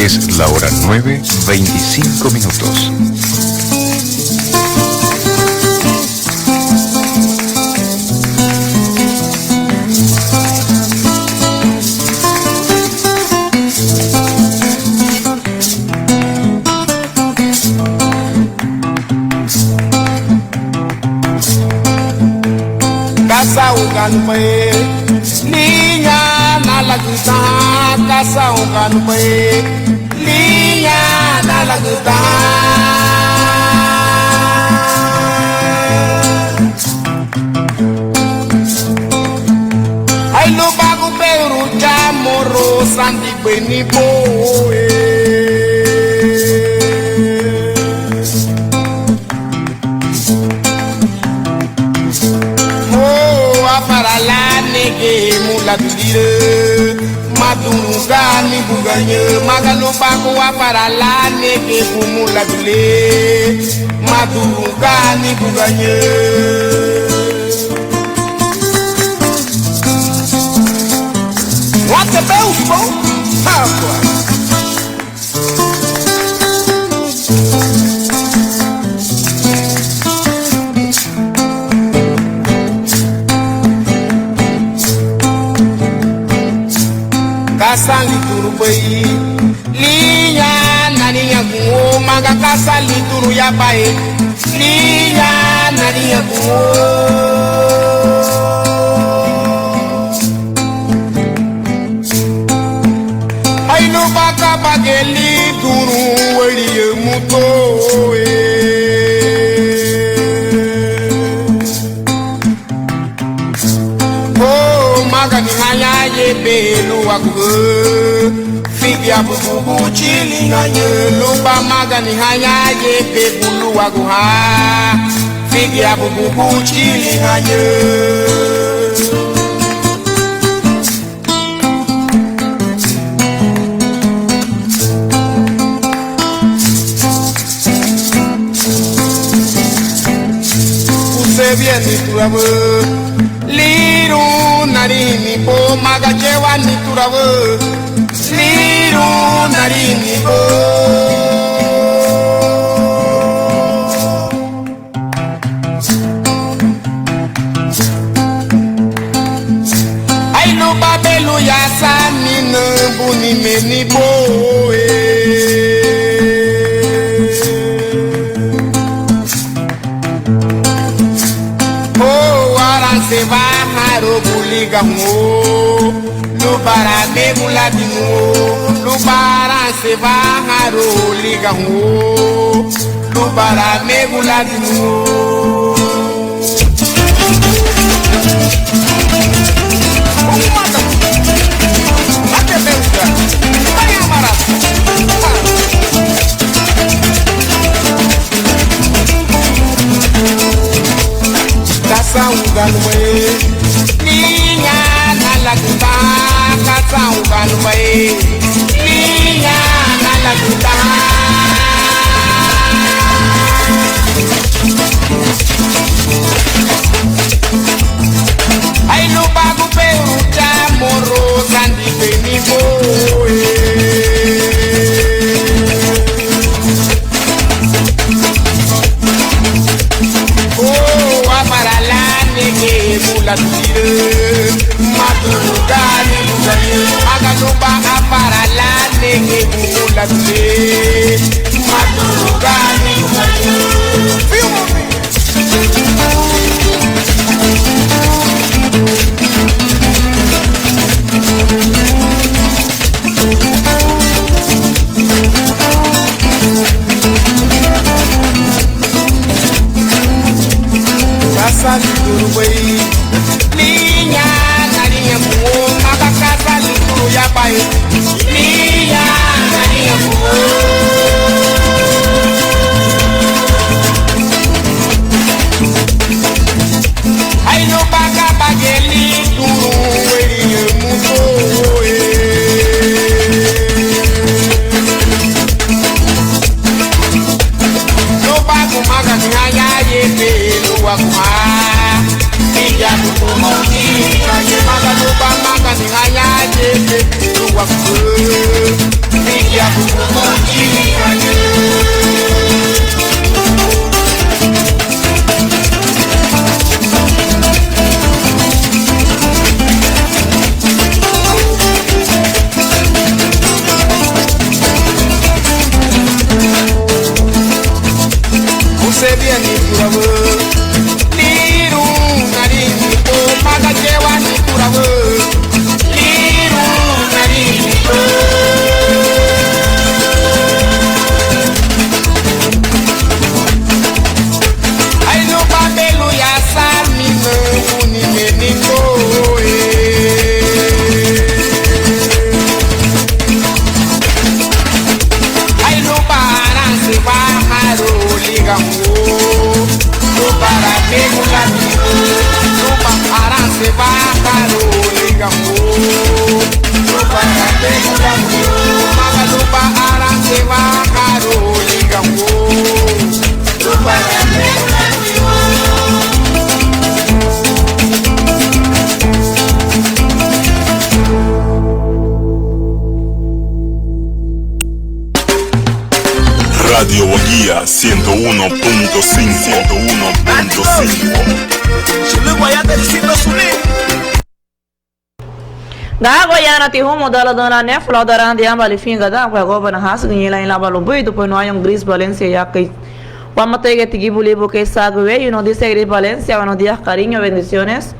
Es la hora nueve, veinticinco minutos. Kasauganu bei, liña nalagütan, kasauganu bei, liña nalagütan. Ai lubá gubéi ru chamorro sandi beni boe. Ho, afarala nege muladu lira, madurugani bugaña, magalubagu afarala nege bu muladu le, madurugani bugaña. What the bells, bro? Agua. Kasan liturubei, liña nariñagun o, maga kasan lituruyabei, liña nariñagun o. Ai lubá gabageli duru wéiya mutoe. Ho, magani haña yebe luagu ha, figiabu bubu chili haña, lubá magani haña yebe bu luagu ha, figiabu bubu chili haña. Usebiña nituraba, liru narihini bo, magachewa nituraba, liru narihini bo. Ai lubá belu yasaminabuni meni boe. Ho, aranseba harobu liga hun o, lubara megula dinu o, lubara seba haru liga hun o, lubara megula dinu o. Kasan uganu bei, liña nalagütan, kasan uganu bei, liña nalagütan. Ai lubá gubéi ru chamorro sandi beni boe. O, afarala nege bu ladügüre, madurugani bugañe, maga lubá afarala nege bu ladügüre, madurugani bugañe. Fiu mami. Kasa lidurubei, liña nariñagun o, maga kasa liduruyabai, liña nariñagun o. Ai lubá gabageli duru wéiriñagun o, e. Lubá gumagani haña yebe luagu ha. Figiabu bubu chili haña, maga lubá magani haña yebe luagu ha. Radio Wagía ciento uno punto cinco, ciento uno punto cinco. Gagoyanati humoun dala duna nefu lau darandi amba lifinga dan, pues agoba na hasigi ñein lan laba lubuidu, pues no hay un Gris Valencia ya que wama tege tigibu libu que sagu weyu, no dice Gris Valencia, buenos días, cariño, bendiciones.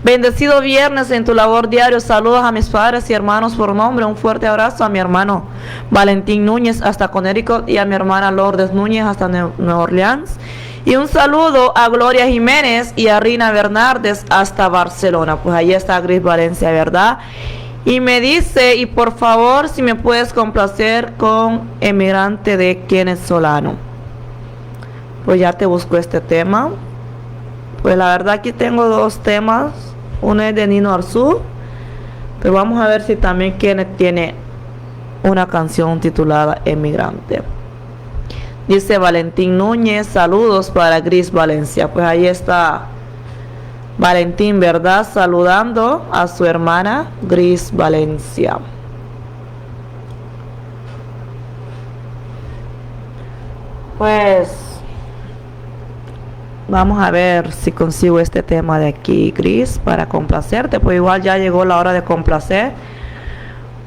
Bendecido viernes en tu labor diario. Saludos a mis padres y hermanos por nombre. Un fuerte abrazo a mi hermano Valentín Núñez hasta Connecticut y a mi hermana Lourdes Núñez hasta Nue- Nueva Orleans. Y un saludo a Gloria Jiménez y a Rina Bernardes hasta Barcelona. Pues ahí está Gris Valencia, ¿verdad? Y me dice, y por favor, si me puedes complacer con Emigrante de Kenneth Solano. Pues ya te busco este tema. Pues la verdad aquí tengo dos temas. Uno es de Nino Arzú, pero vamos a ver si también Kenneth tiene una canción titulada Emigrante. Dice Valentín Núñez, saludos para Gris Valencia. Pues ahí está Valentín, ¿verdad? Saludando a su hermana Gris Valencia. Pues vamos a ver si consigo este tema de aquí, Gris, para complacerte. Pues igual ya llegó la hora de complacer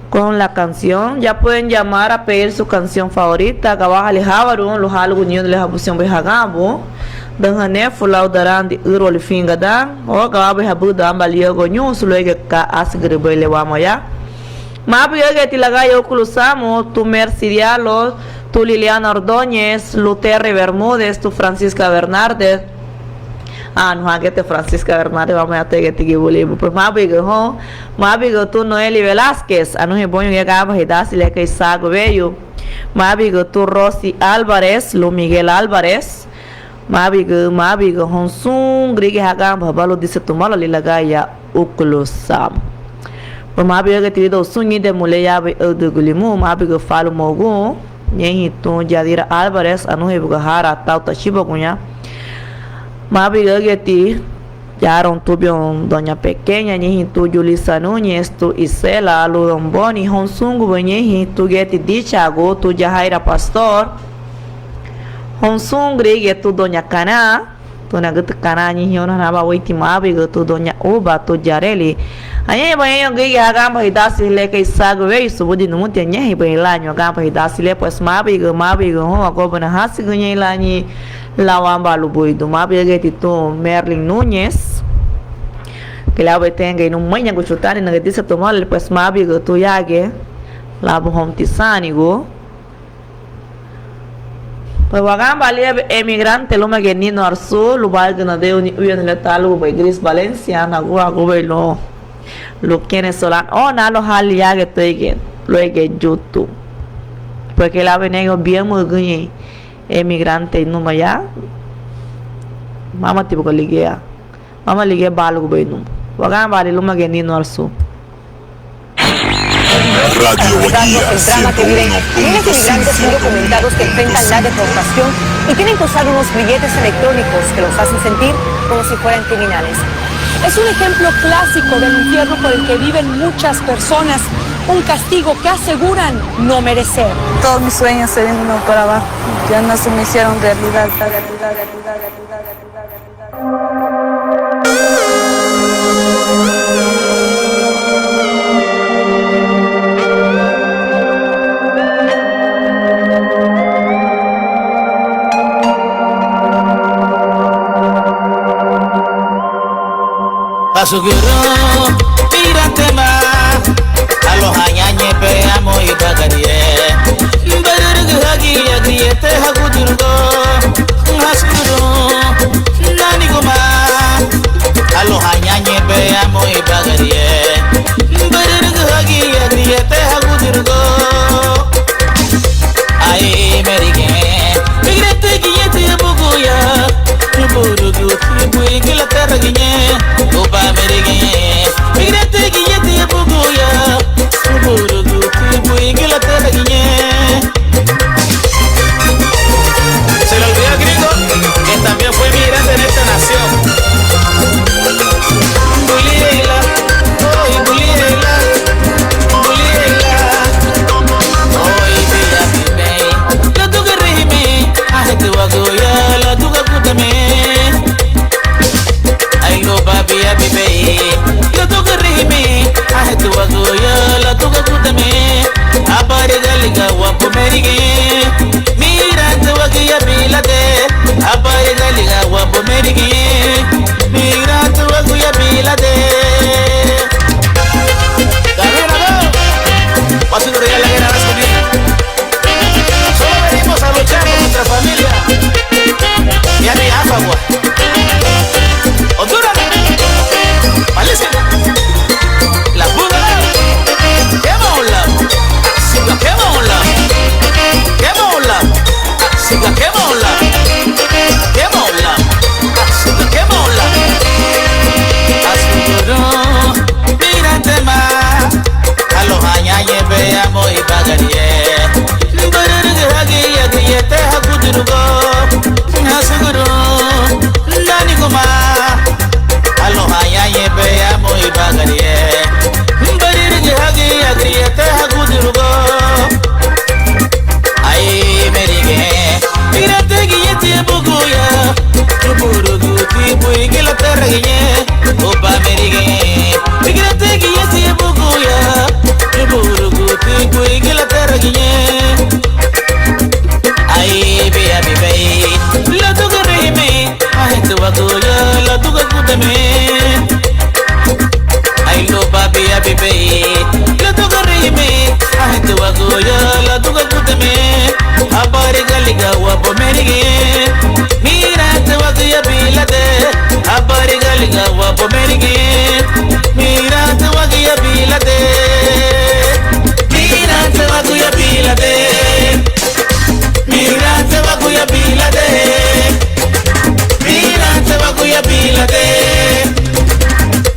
con la canción. Ya pueden llamar a pedir su canción favorita. Gawahali hawaru, luhalugu niñu le habusión be hagambu. Dan hanefu lau darandi ürüwa lifinga dan. O gawabe habuda amba liogo ñusu luege ka asigiri be le wama ya. Mabuiga geti lagaya ukulu samu, tu Mercy Diallo, tu Liliana Ordóñez, Luterre Bermúdez, tu Francisca Bernárdez. Ah, no, agete Francisca Bernárdez, vamos a tegeti gibulibu. Pues mabuiga hon, mabuiga tu Noeli Velázquez, anuhi boñu gaba hidasi le kei sagu weyu. Mabuiga tu Rosy Álvarez, lu Miguel Álvarez. Mabuiga, mabuiga houn sun gürigia haganbahabalu dise tumalali lagaya ukulu samu. Pues mabuiga geti lidoun sun ñidemu le yabei aüdügülimu, mabuiga falumogun, ñeinhin tun Yadira Álvarez, anuhei buga hara tau tachibaguña. Mabuiga geti yaron tubion doña Pequeña, ñeinhin tu Yulisa Núñez, tu Isela, Ludon Boni, houn sungubei ñeinhin tu geti Dichagu, tu Yahaira Pastor, houn sun gürigia tu doña Kana, tu nagütü Kana ñeinhin ona naba weiti mabuiga tu doña Uba, tu Yareli. Añahein baña ñoun gürigia haganba hidasi le kei sagu weyu subudi numuti añahein baña lañu haganba hidasi le, pues mabuiga, mabuiga houn agoba na hasigü ñein lañi lau amba lubuidu. Mabuiga geti tu Merlin Núñez, que laubei tengei numeiñagu chutani nagü dise tumalali, pues mabuiga tu yage labu houn tisaanigu. Pues waganba liabei Emigrante lúmagiñe Nino Arzú, lubaragiñe nadeiruni uyanuha le talugubei Gris Valencia, nagúagubei lun, lun Kenneth Solano, o na lun hali yage tuéigiñe, luéigiñe yutu. Porque laubei nege biámagüñein Emigrante numa ya, mámati buga ligía. Mama ligía bálugubei nun. Waganbali lúmagiñe Nino Arzú. Radio Wagía ciento uno punto cinco. Miles de migrantes son documentados que enfrentan la deportación y tienen que usar unos grilletes electrónicos que los hacen sentir como si fueran criminales. Es un ejemplo clásico del infierno por el que viven muchas personas. Un castigo que aseguran no merecer. Todos mis sueños se vinieron para abajo, ya no se me hicieron realidad. Asugurun, migrante ma, aloha ñañe be amo ibagarie. Barürügü hagi agriete hagudurugo. Asugurun, naniguma, aloha ñañe be amo ibagarie. Barürügü hagi agriete hagudurugo. Ai, merigen, migrante giñeti abuguya, burugu, buigila terra giñe, uba merigen, migrante giñeti abuguya, burugu, buigila terra giñe. Se le olvidó al gringo que también fue migrante en esta nación. Buliela, oi, buliela, buliela. Oi, bia bibei, laduga rihimi, ahete waguya, laduga gudame. Ai, luba bia bibei, laduga rihimi, ahete waguya, laduga gudame. Abariga liga wabu merigi, migrante waguya bilade. Abariga liga wabu merigi, migrante waguya bilade. Camina, go. Paso de Real Aguera, las comidas. Solo venimos a luchar por nuestra familia. Ya ni agua. Honduras. Malísima. La buga. Quema un lado. Siga, quema un lado. Quema un lado. Siga, quema un lado. Quema un lado. Siga, quema un lado. Asugurun, migrante ma, aloha ñañe be amo ibagarie. Barürügü hagi agriete hagudurugo. Asugurun, naniguma, aloha ñañe be amo ibagarie. Barürügü hagi agriete hagudurugo. Ai, merigen, migrante giñeti abuguya, burugu, buigila terra giñe, uba merigen, migrante giñeti abuguya, burugu, buigila terra giñe. Ai, bia bibei, laduga rihimi, ahete waguya, laduga gudame. Ai, luba bia bibei, laduga rihimi, ahete waguya, laduga gudame. Abariga liga wabu merigi, migrante waguya bilade. Abariga liga wabu merigi, migrante waguya bilade. Migrante waguya bilade. Migrante waguya bilade. Migrante waguya bilade.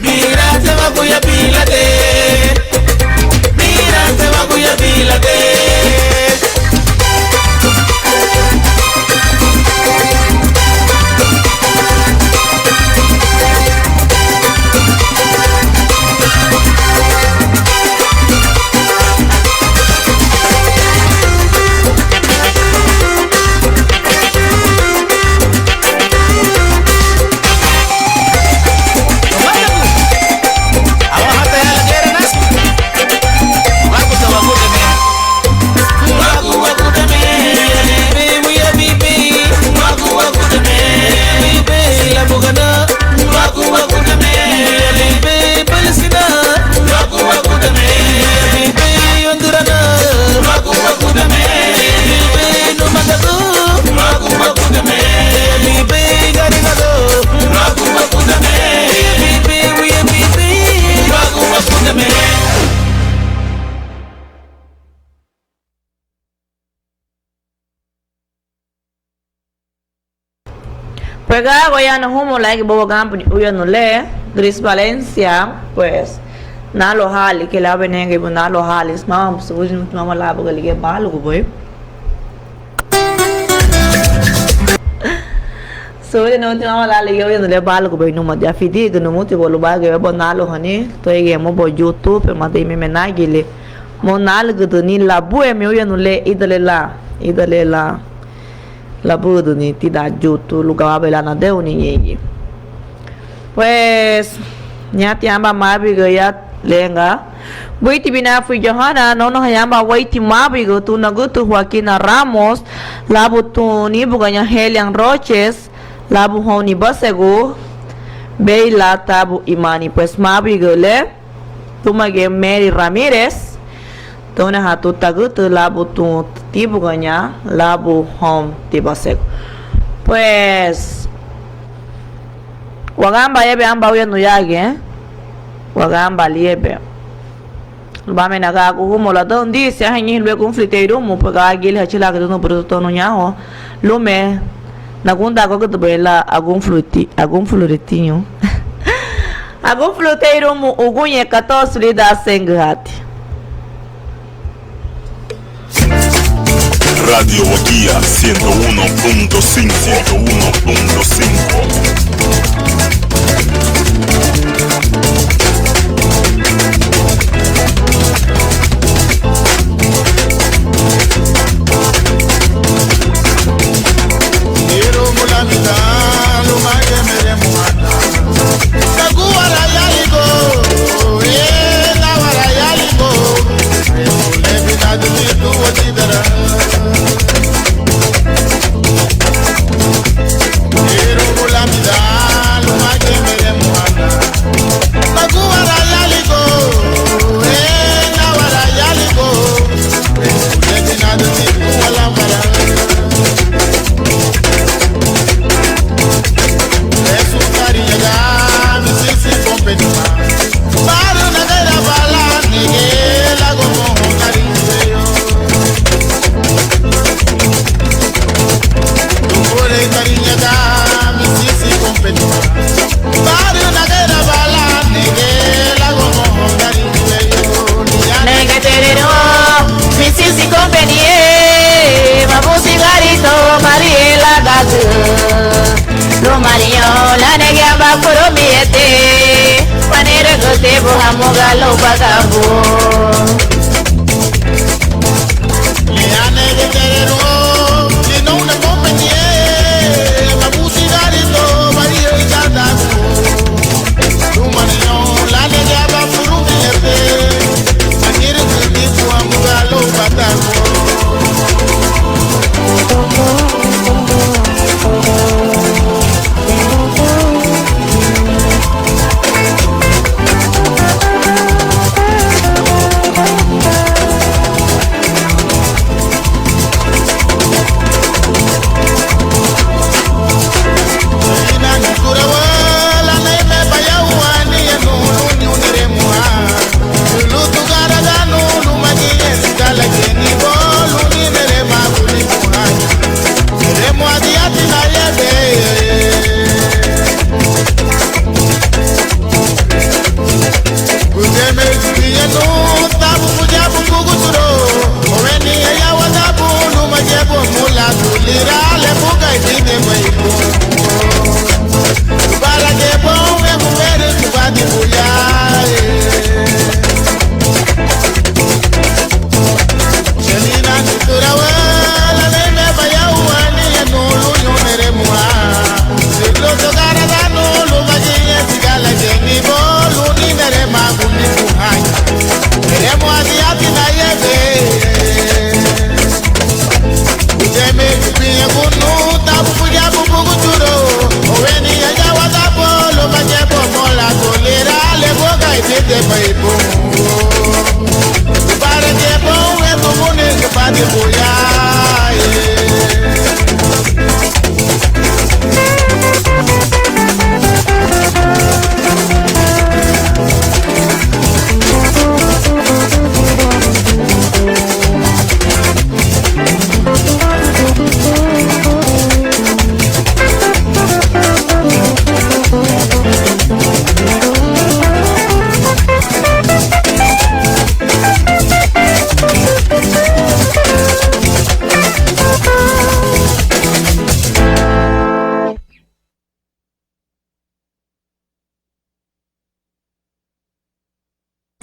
Migrante waguya bilade. Migrante waguya bilade. Pues ga, gayara humoun, lárigiñe bou aganbuni uyanuh le, Gris Valencia, pues, náluahali, kei le abenegeibu náluahali, mama, subudi numuti mama lábuga ligía bálugubei. Subudi numuti mama lábuga ligía uyanuh le bálugubei, numada, fidigu numuti bou lubaragiñe bou náluahani, tuéigiñe amu bou YouTube, madaime menagili. Mosu nálügüdüni labúreme uyanuha le ida liña lan, ida liña lan labúrüdüni tidan yutu lun gayarabei lan nadeiruni ñeingiñe. Pues, ñeinti aban mábuiga ya, lerenga. Buiti binafi Yohana, nóunahaña aban weiriti mábuiga tun nagütü Joaquina Ramos, labu tun níbugaña Helian Roches, labu houn nibasegu Beila Tabu Imani. Pues, mábuiga le túmagiñe Mary Ramírez, tóunaha tun tagütü labu tun tíbugaña, labu houn tibasegu. Pues, waganba yebe aban uyanuha yagiñe, waganba liebe. Lubame nagagua humoun ladaün dise, anhein ñein luéi gunfulite irumu, pues gagili hachilagüdünu burutu tonu ñaho, lunme nagundagüdübei lan agunfuluriti-, agunfuluritiñu. Agunfulurite irumu uguñe katosu lidan seingü hati. Radio Wagía ciento uno punto cinco, ciento uno punto cinco. Nege terero, misisi kompenie, mabusi garito, Mariela gagu. Lumariño, lanege aba kurumiñeti, manera gutibu hamuga lubagabu.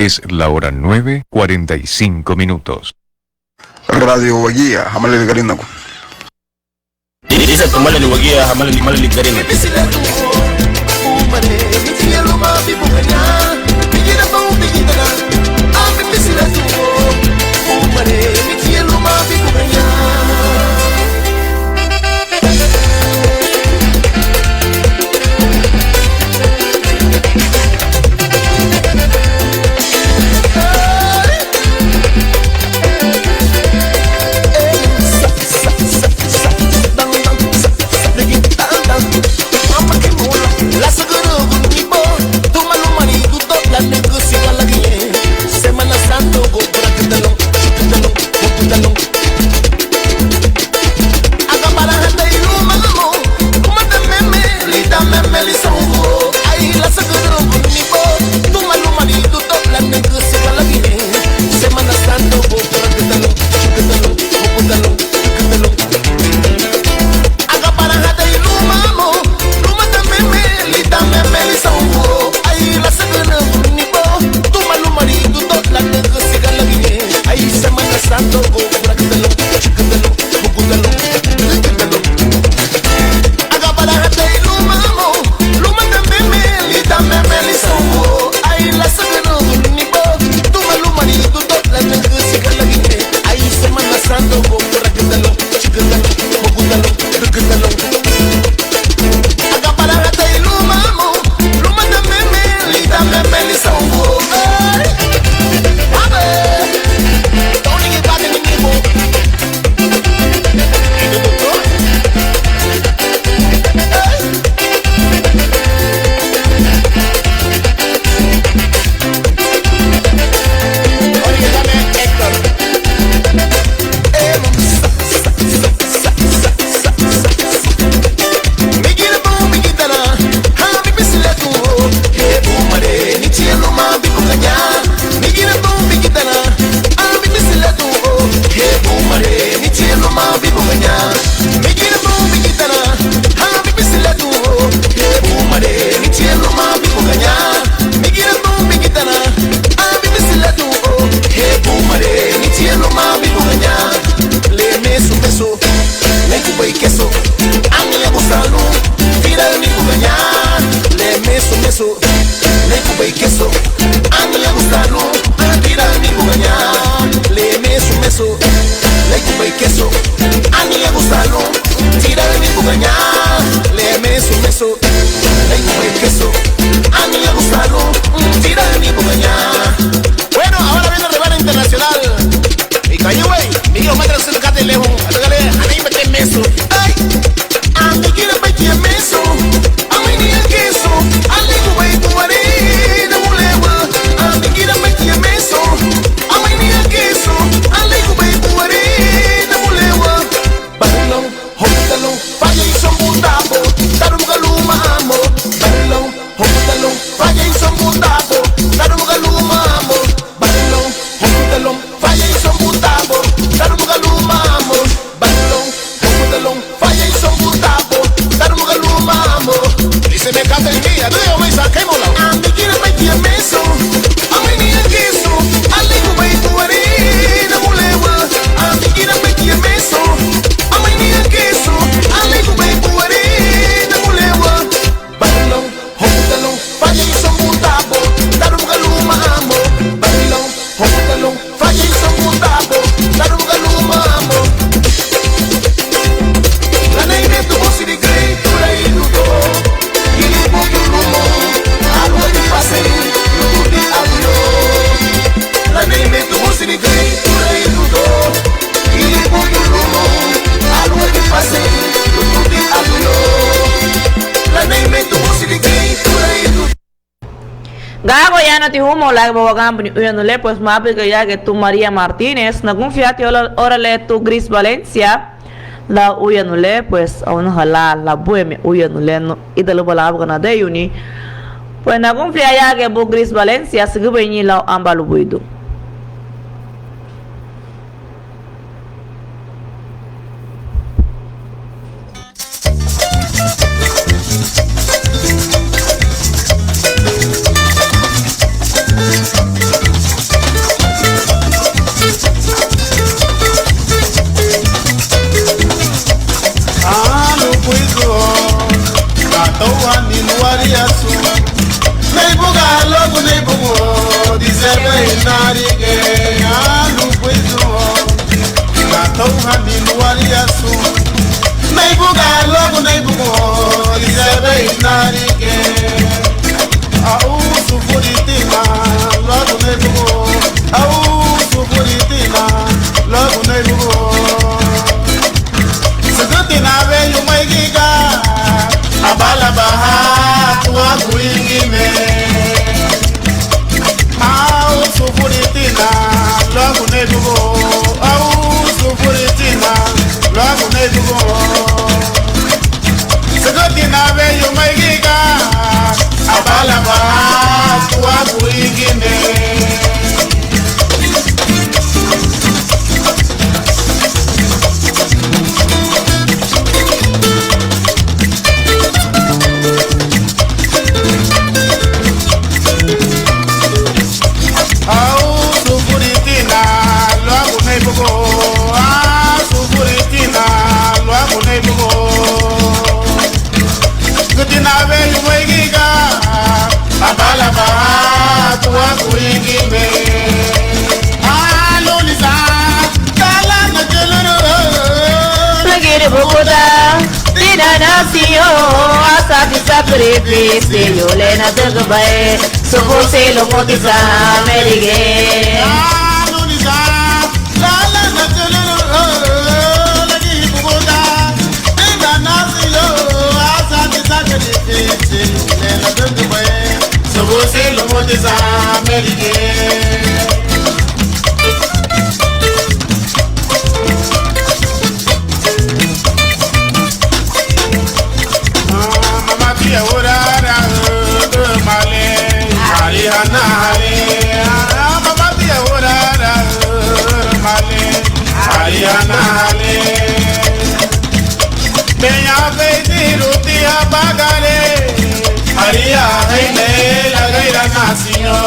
Es la hora nueve cuarenta y cinco minutos. Radio Wagía, hamalali Garinagu. Isa tumalali Wagía, hamalali, hamalali Garinagu. Bueno, ahora viene el rival internacional. Gago yanuti humoun lagaba waganbuni uyanu le, pues mábuiga yagiñe tun María Martínez, nagunfirati ora le tun Gris Valencia lau uyanu le, pues awunaha lan labueme uyanu le, ida luba labuga nadeyuni, pues nagunfia yagiñe bun Gris Valencia, sügübei ñein lau aban lubuidun. nárigiñe, alubuidun, natouhani luwariasun, neibuga luagu neibugun, isebei nárigiñe. Au sufuritina luagu neibugun, au sufuritina luagu neibugun. Sügütina weyu meigiga, abalabaha tuagu igime. Au sufuritina luagu neibugun, au sufuritina luagu neibugun. Sügütina weyu meigiga, abalabaha tuagu igime. Au sufuritina luagu neibugun, au sufuritina luagu neibugun. Gütina weyu meigiga, abalabaha tuagu igime. Alunisa, talana chülürü. Lagiri buguda, tina nasiyo, asati sakrifisiyu, lena dügübae, subusi lumuti samerige. Alunisa, Arihanale, beña beidiruti habagare, aria heine lageira nasiño.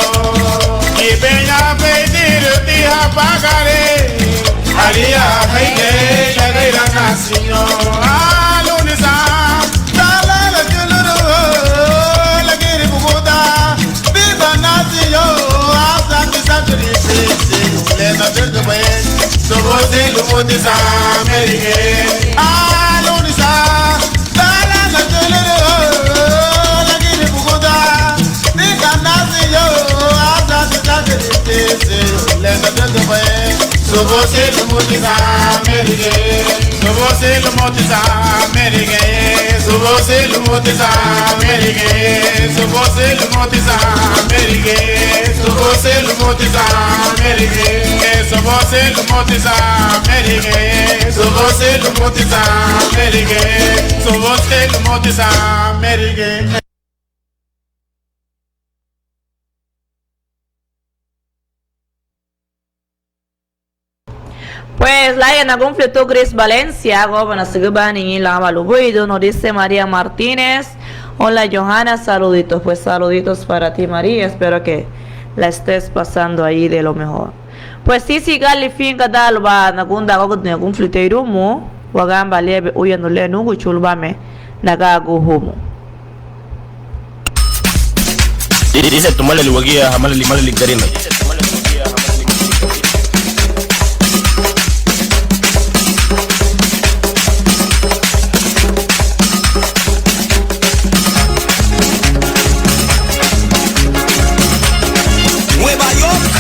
Ibeña beidiruti habagare, aria heine lageira nasiño. Alunisa, talala chülürü, lagiri buguda, biba nasiño, asati sakrifisiyu, lena dügübae, subusi lumuti samerige. Alunisa, talala chülürü, lagiri buguda, biba nasiño, asati sakrifisiyu, lena dügübae, subusi lumuti samerige. Subusi lumuti samerige, subusi lumuti samerige, subusi lumuti samerige, subusi lumuti samerige, subusi lumuti samerige, subusi lumuti samerige, subusi lumuti samerige. Pues, lárigiñe nagunfulirun Gris Valencia, guba nasügübani ñein lan aban lubuidun, nos dice María Martínez. Hola, Johanna, saluditos. Pues, saluditos para ti, María. Espero que la estés pasando ahí de lo mejor. Pues, sí, sí, gali fin kada luba nagundan agüdüni agunfulirun te irumu, waganba liabin uyandu le núguchu lubame nagagu humu. Dice tu malali wagía, ha malali, malali Garinagu. Nueva York.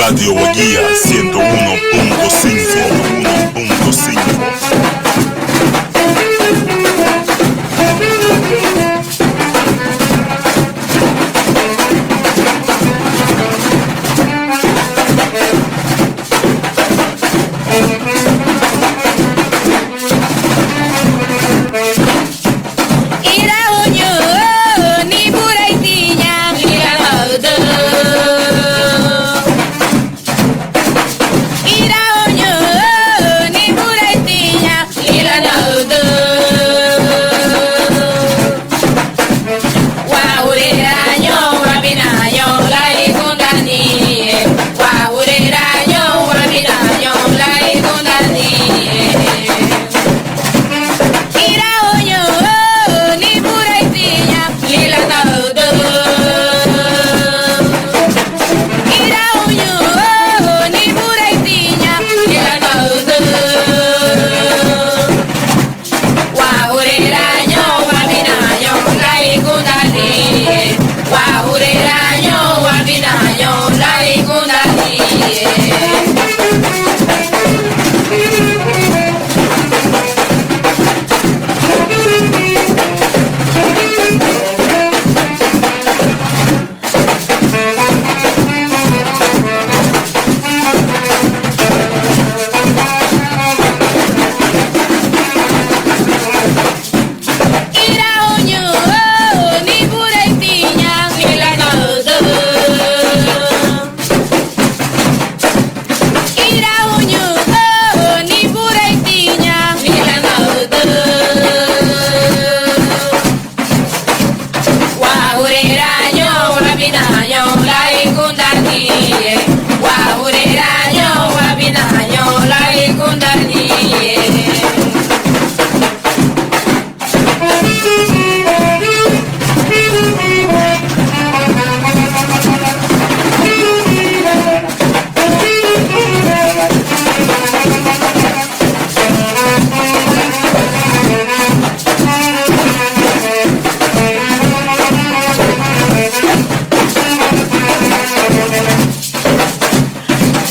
Radio Wagía ciento uno punto cinco, ciento uno punto cinco.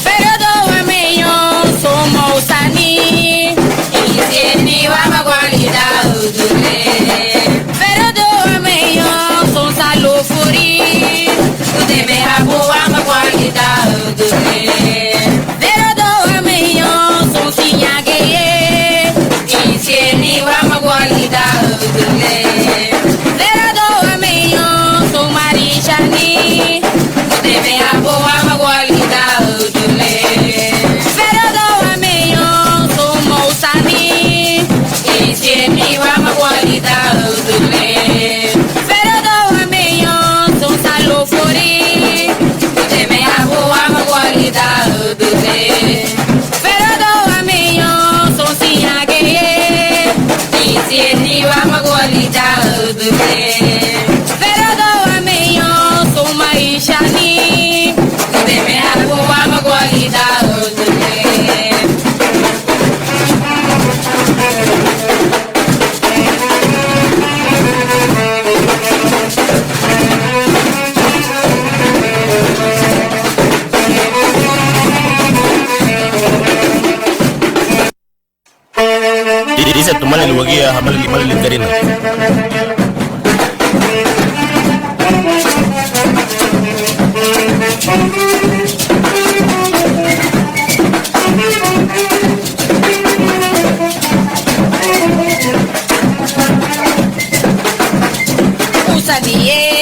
Ferodo wameño sun mousani, insiñeni wamaguali daüdüle. Ferodo wameño sun salufuri, gudeme habu wamaguali daüdüle. Ferodo wameño sun siñageye, insiñeni wamaguali daüdüle. Ferodo wameño sun marichani, gudeme habu wamaguali daüdüle. Ferodo wameño sun mousani, insiñeni wamaguali daüdüle. Ferodo wameño sun salufuri, gudeme habu wamaguali daüdüle. Ferodo wameño sun siñageye, insiñeni wamaguali daüdüle. Ferodo wameño sun marichani, gudeme habu wamaguali daüdüle. Ise tumalali wagía hamalali, hamalali Garina. Usabiñe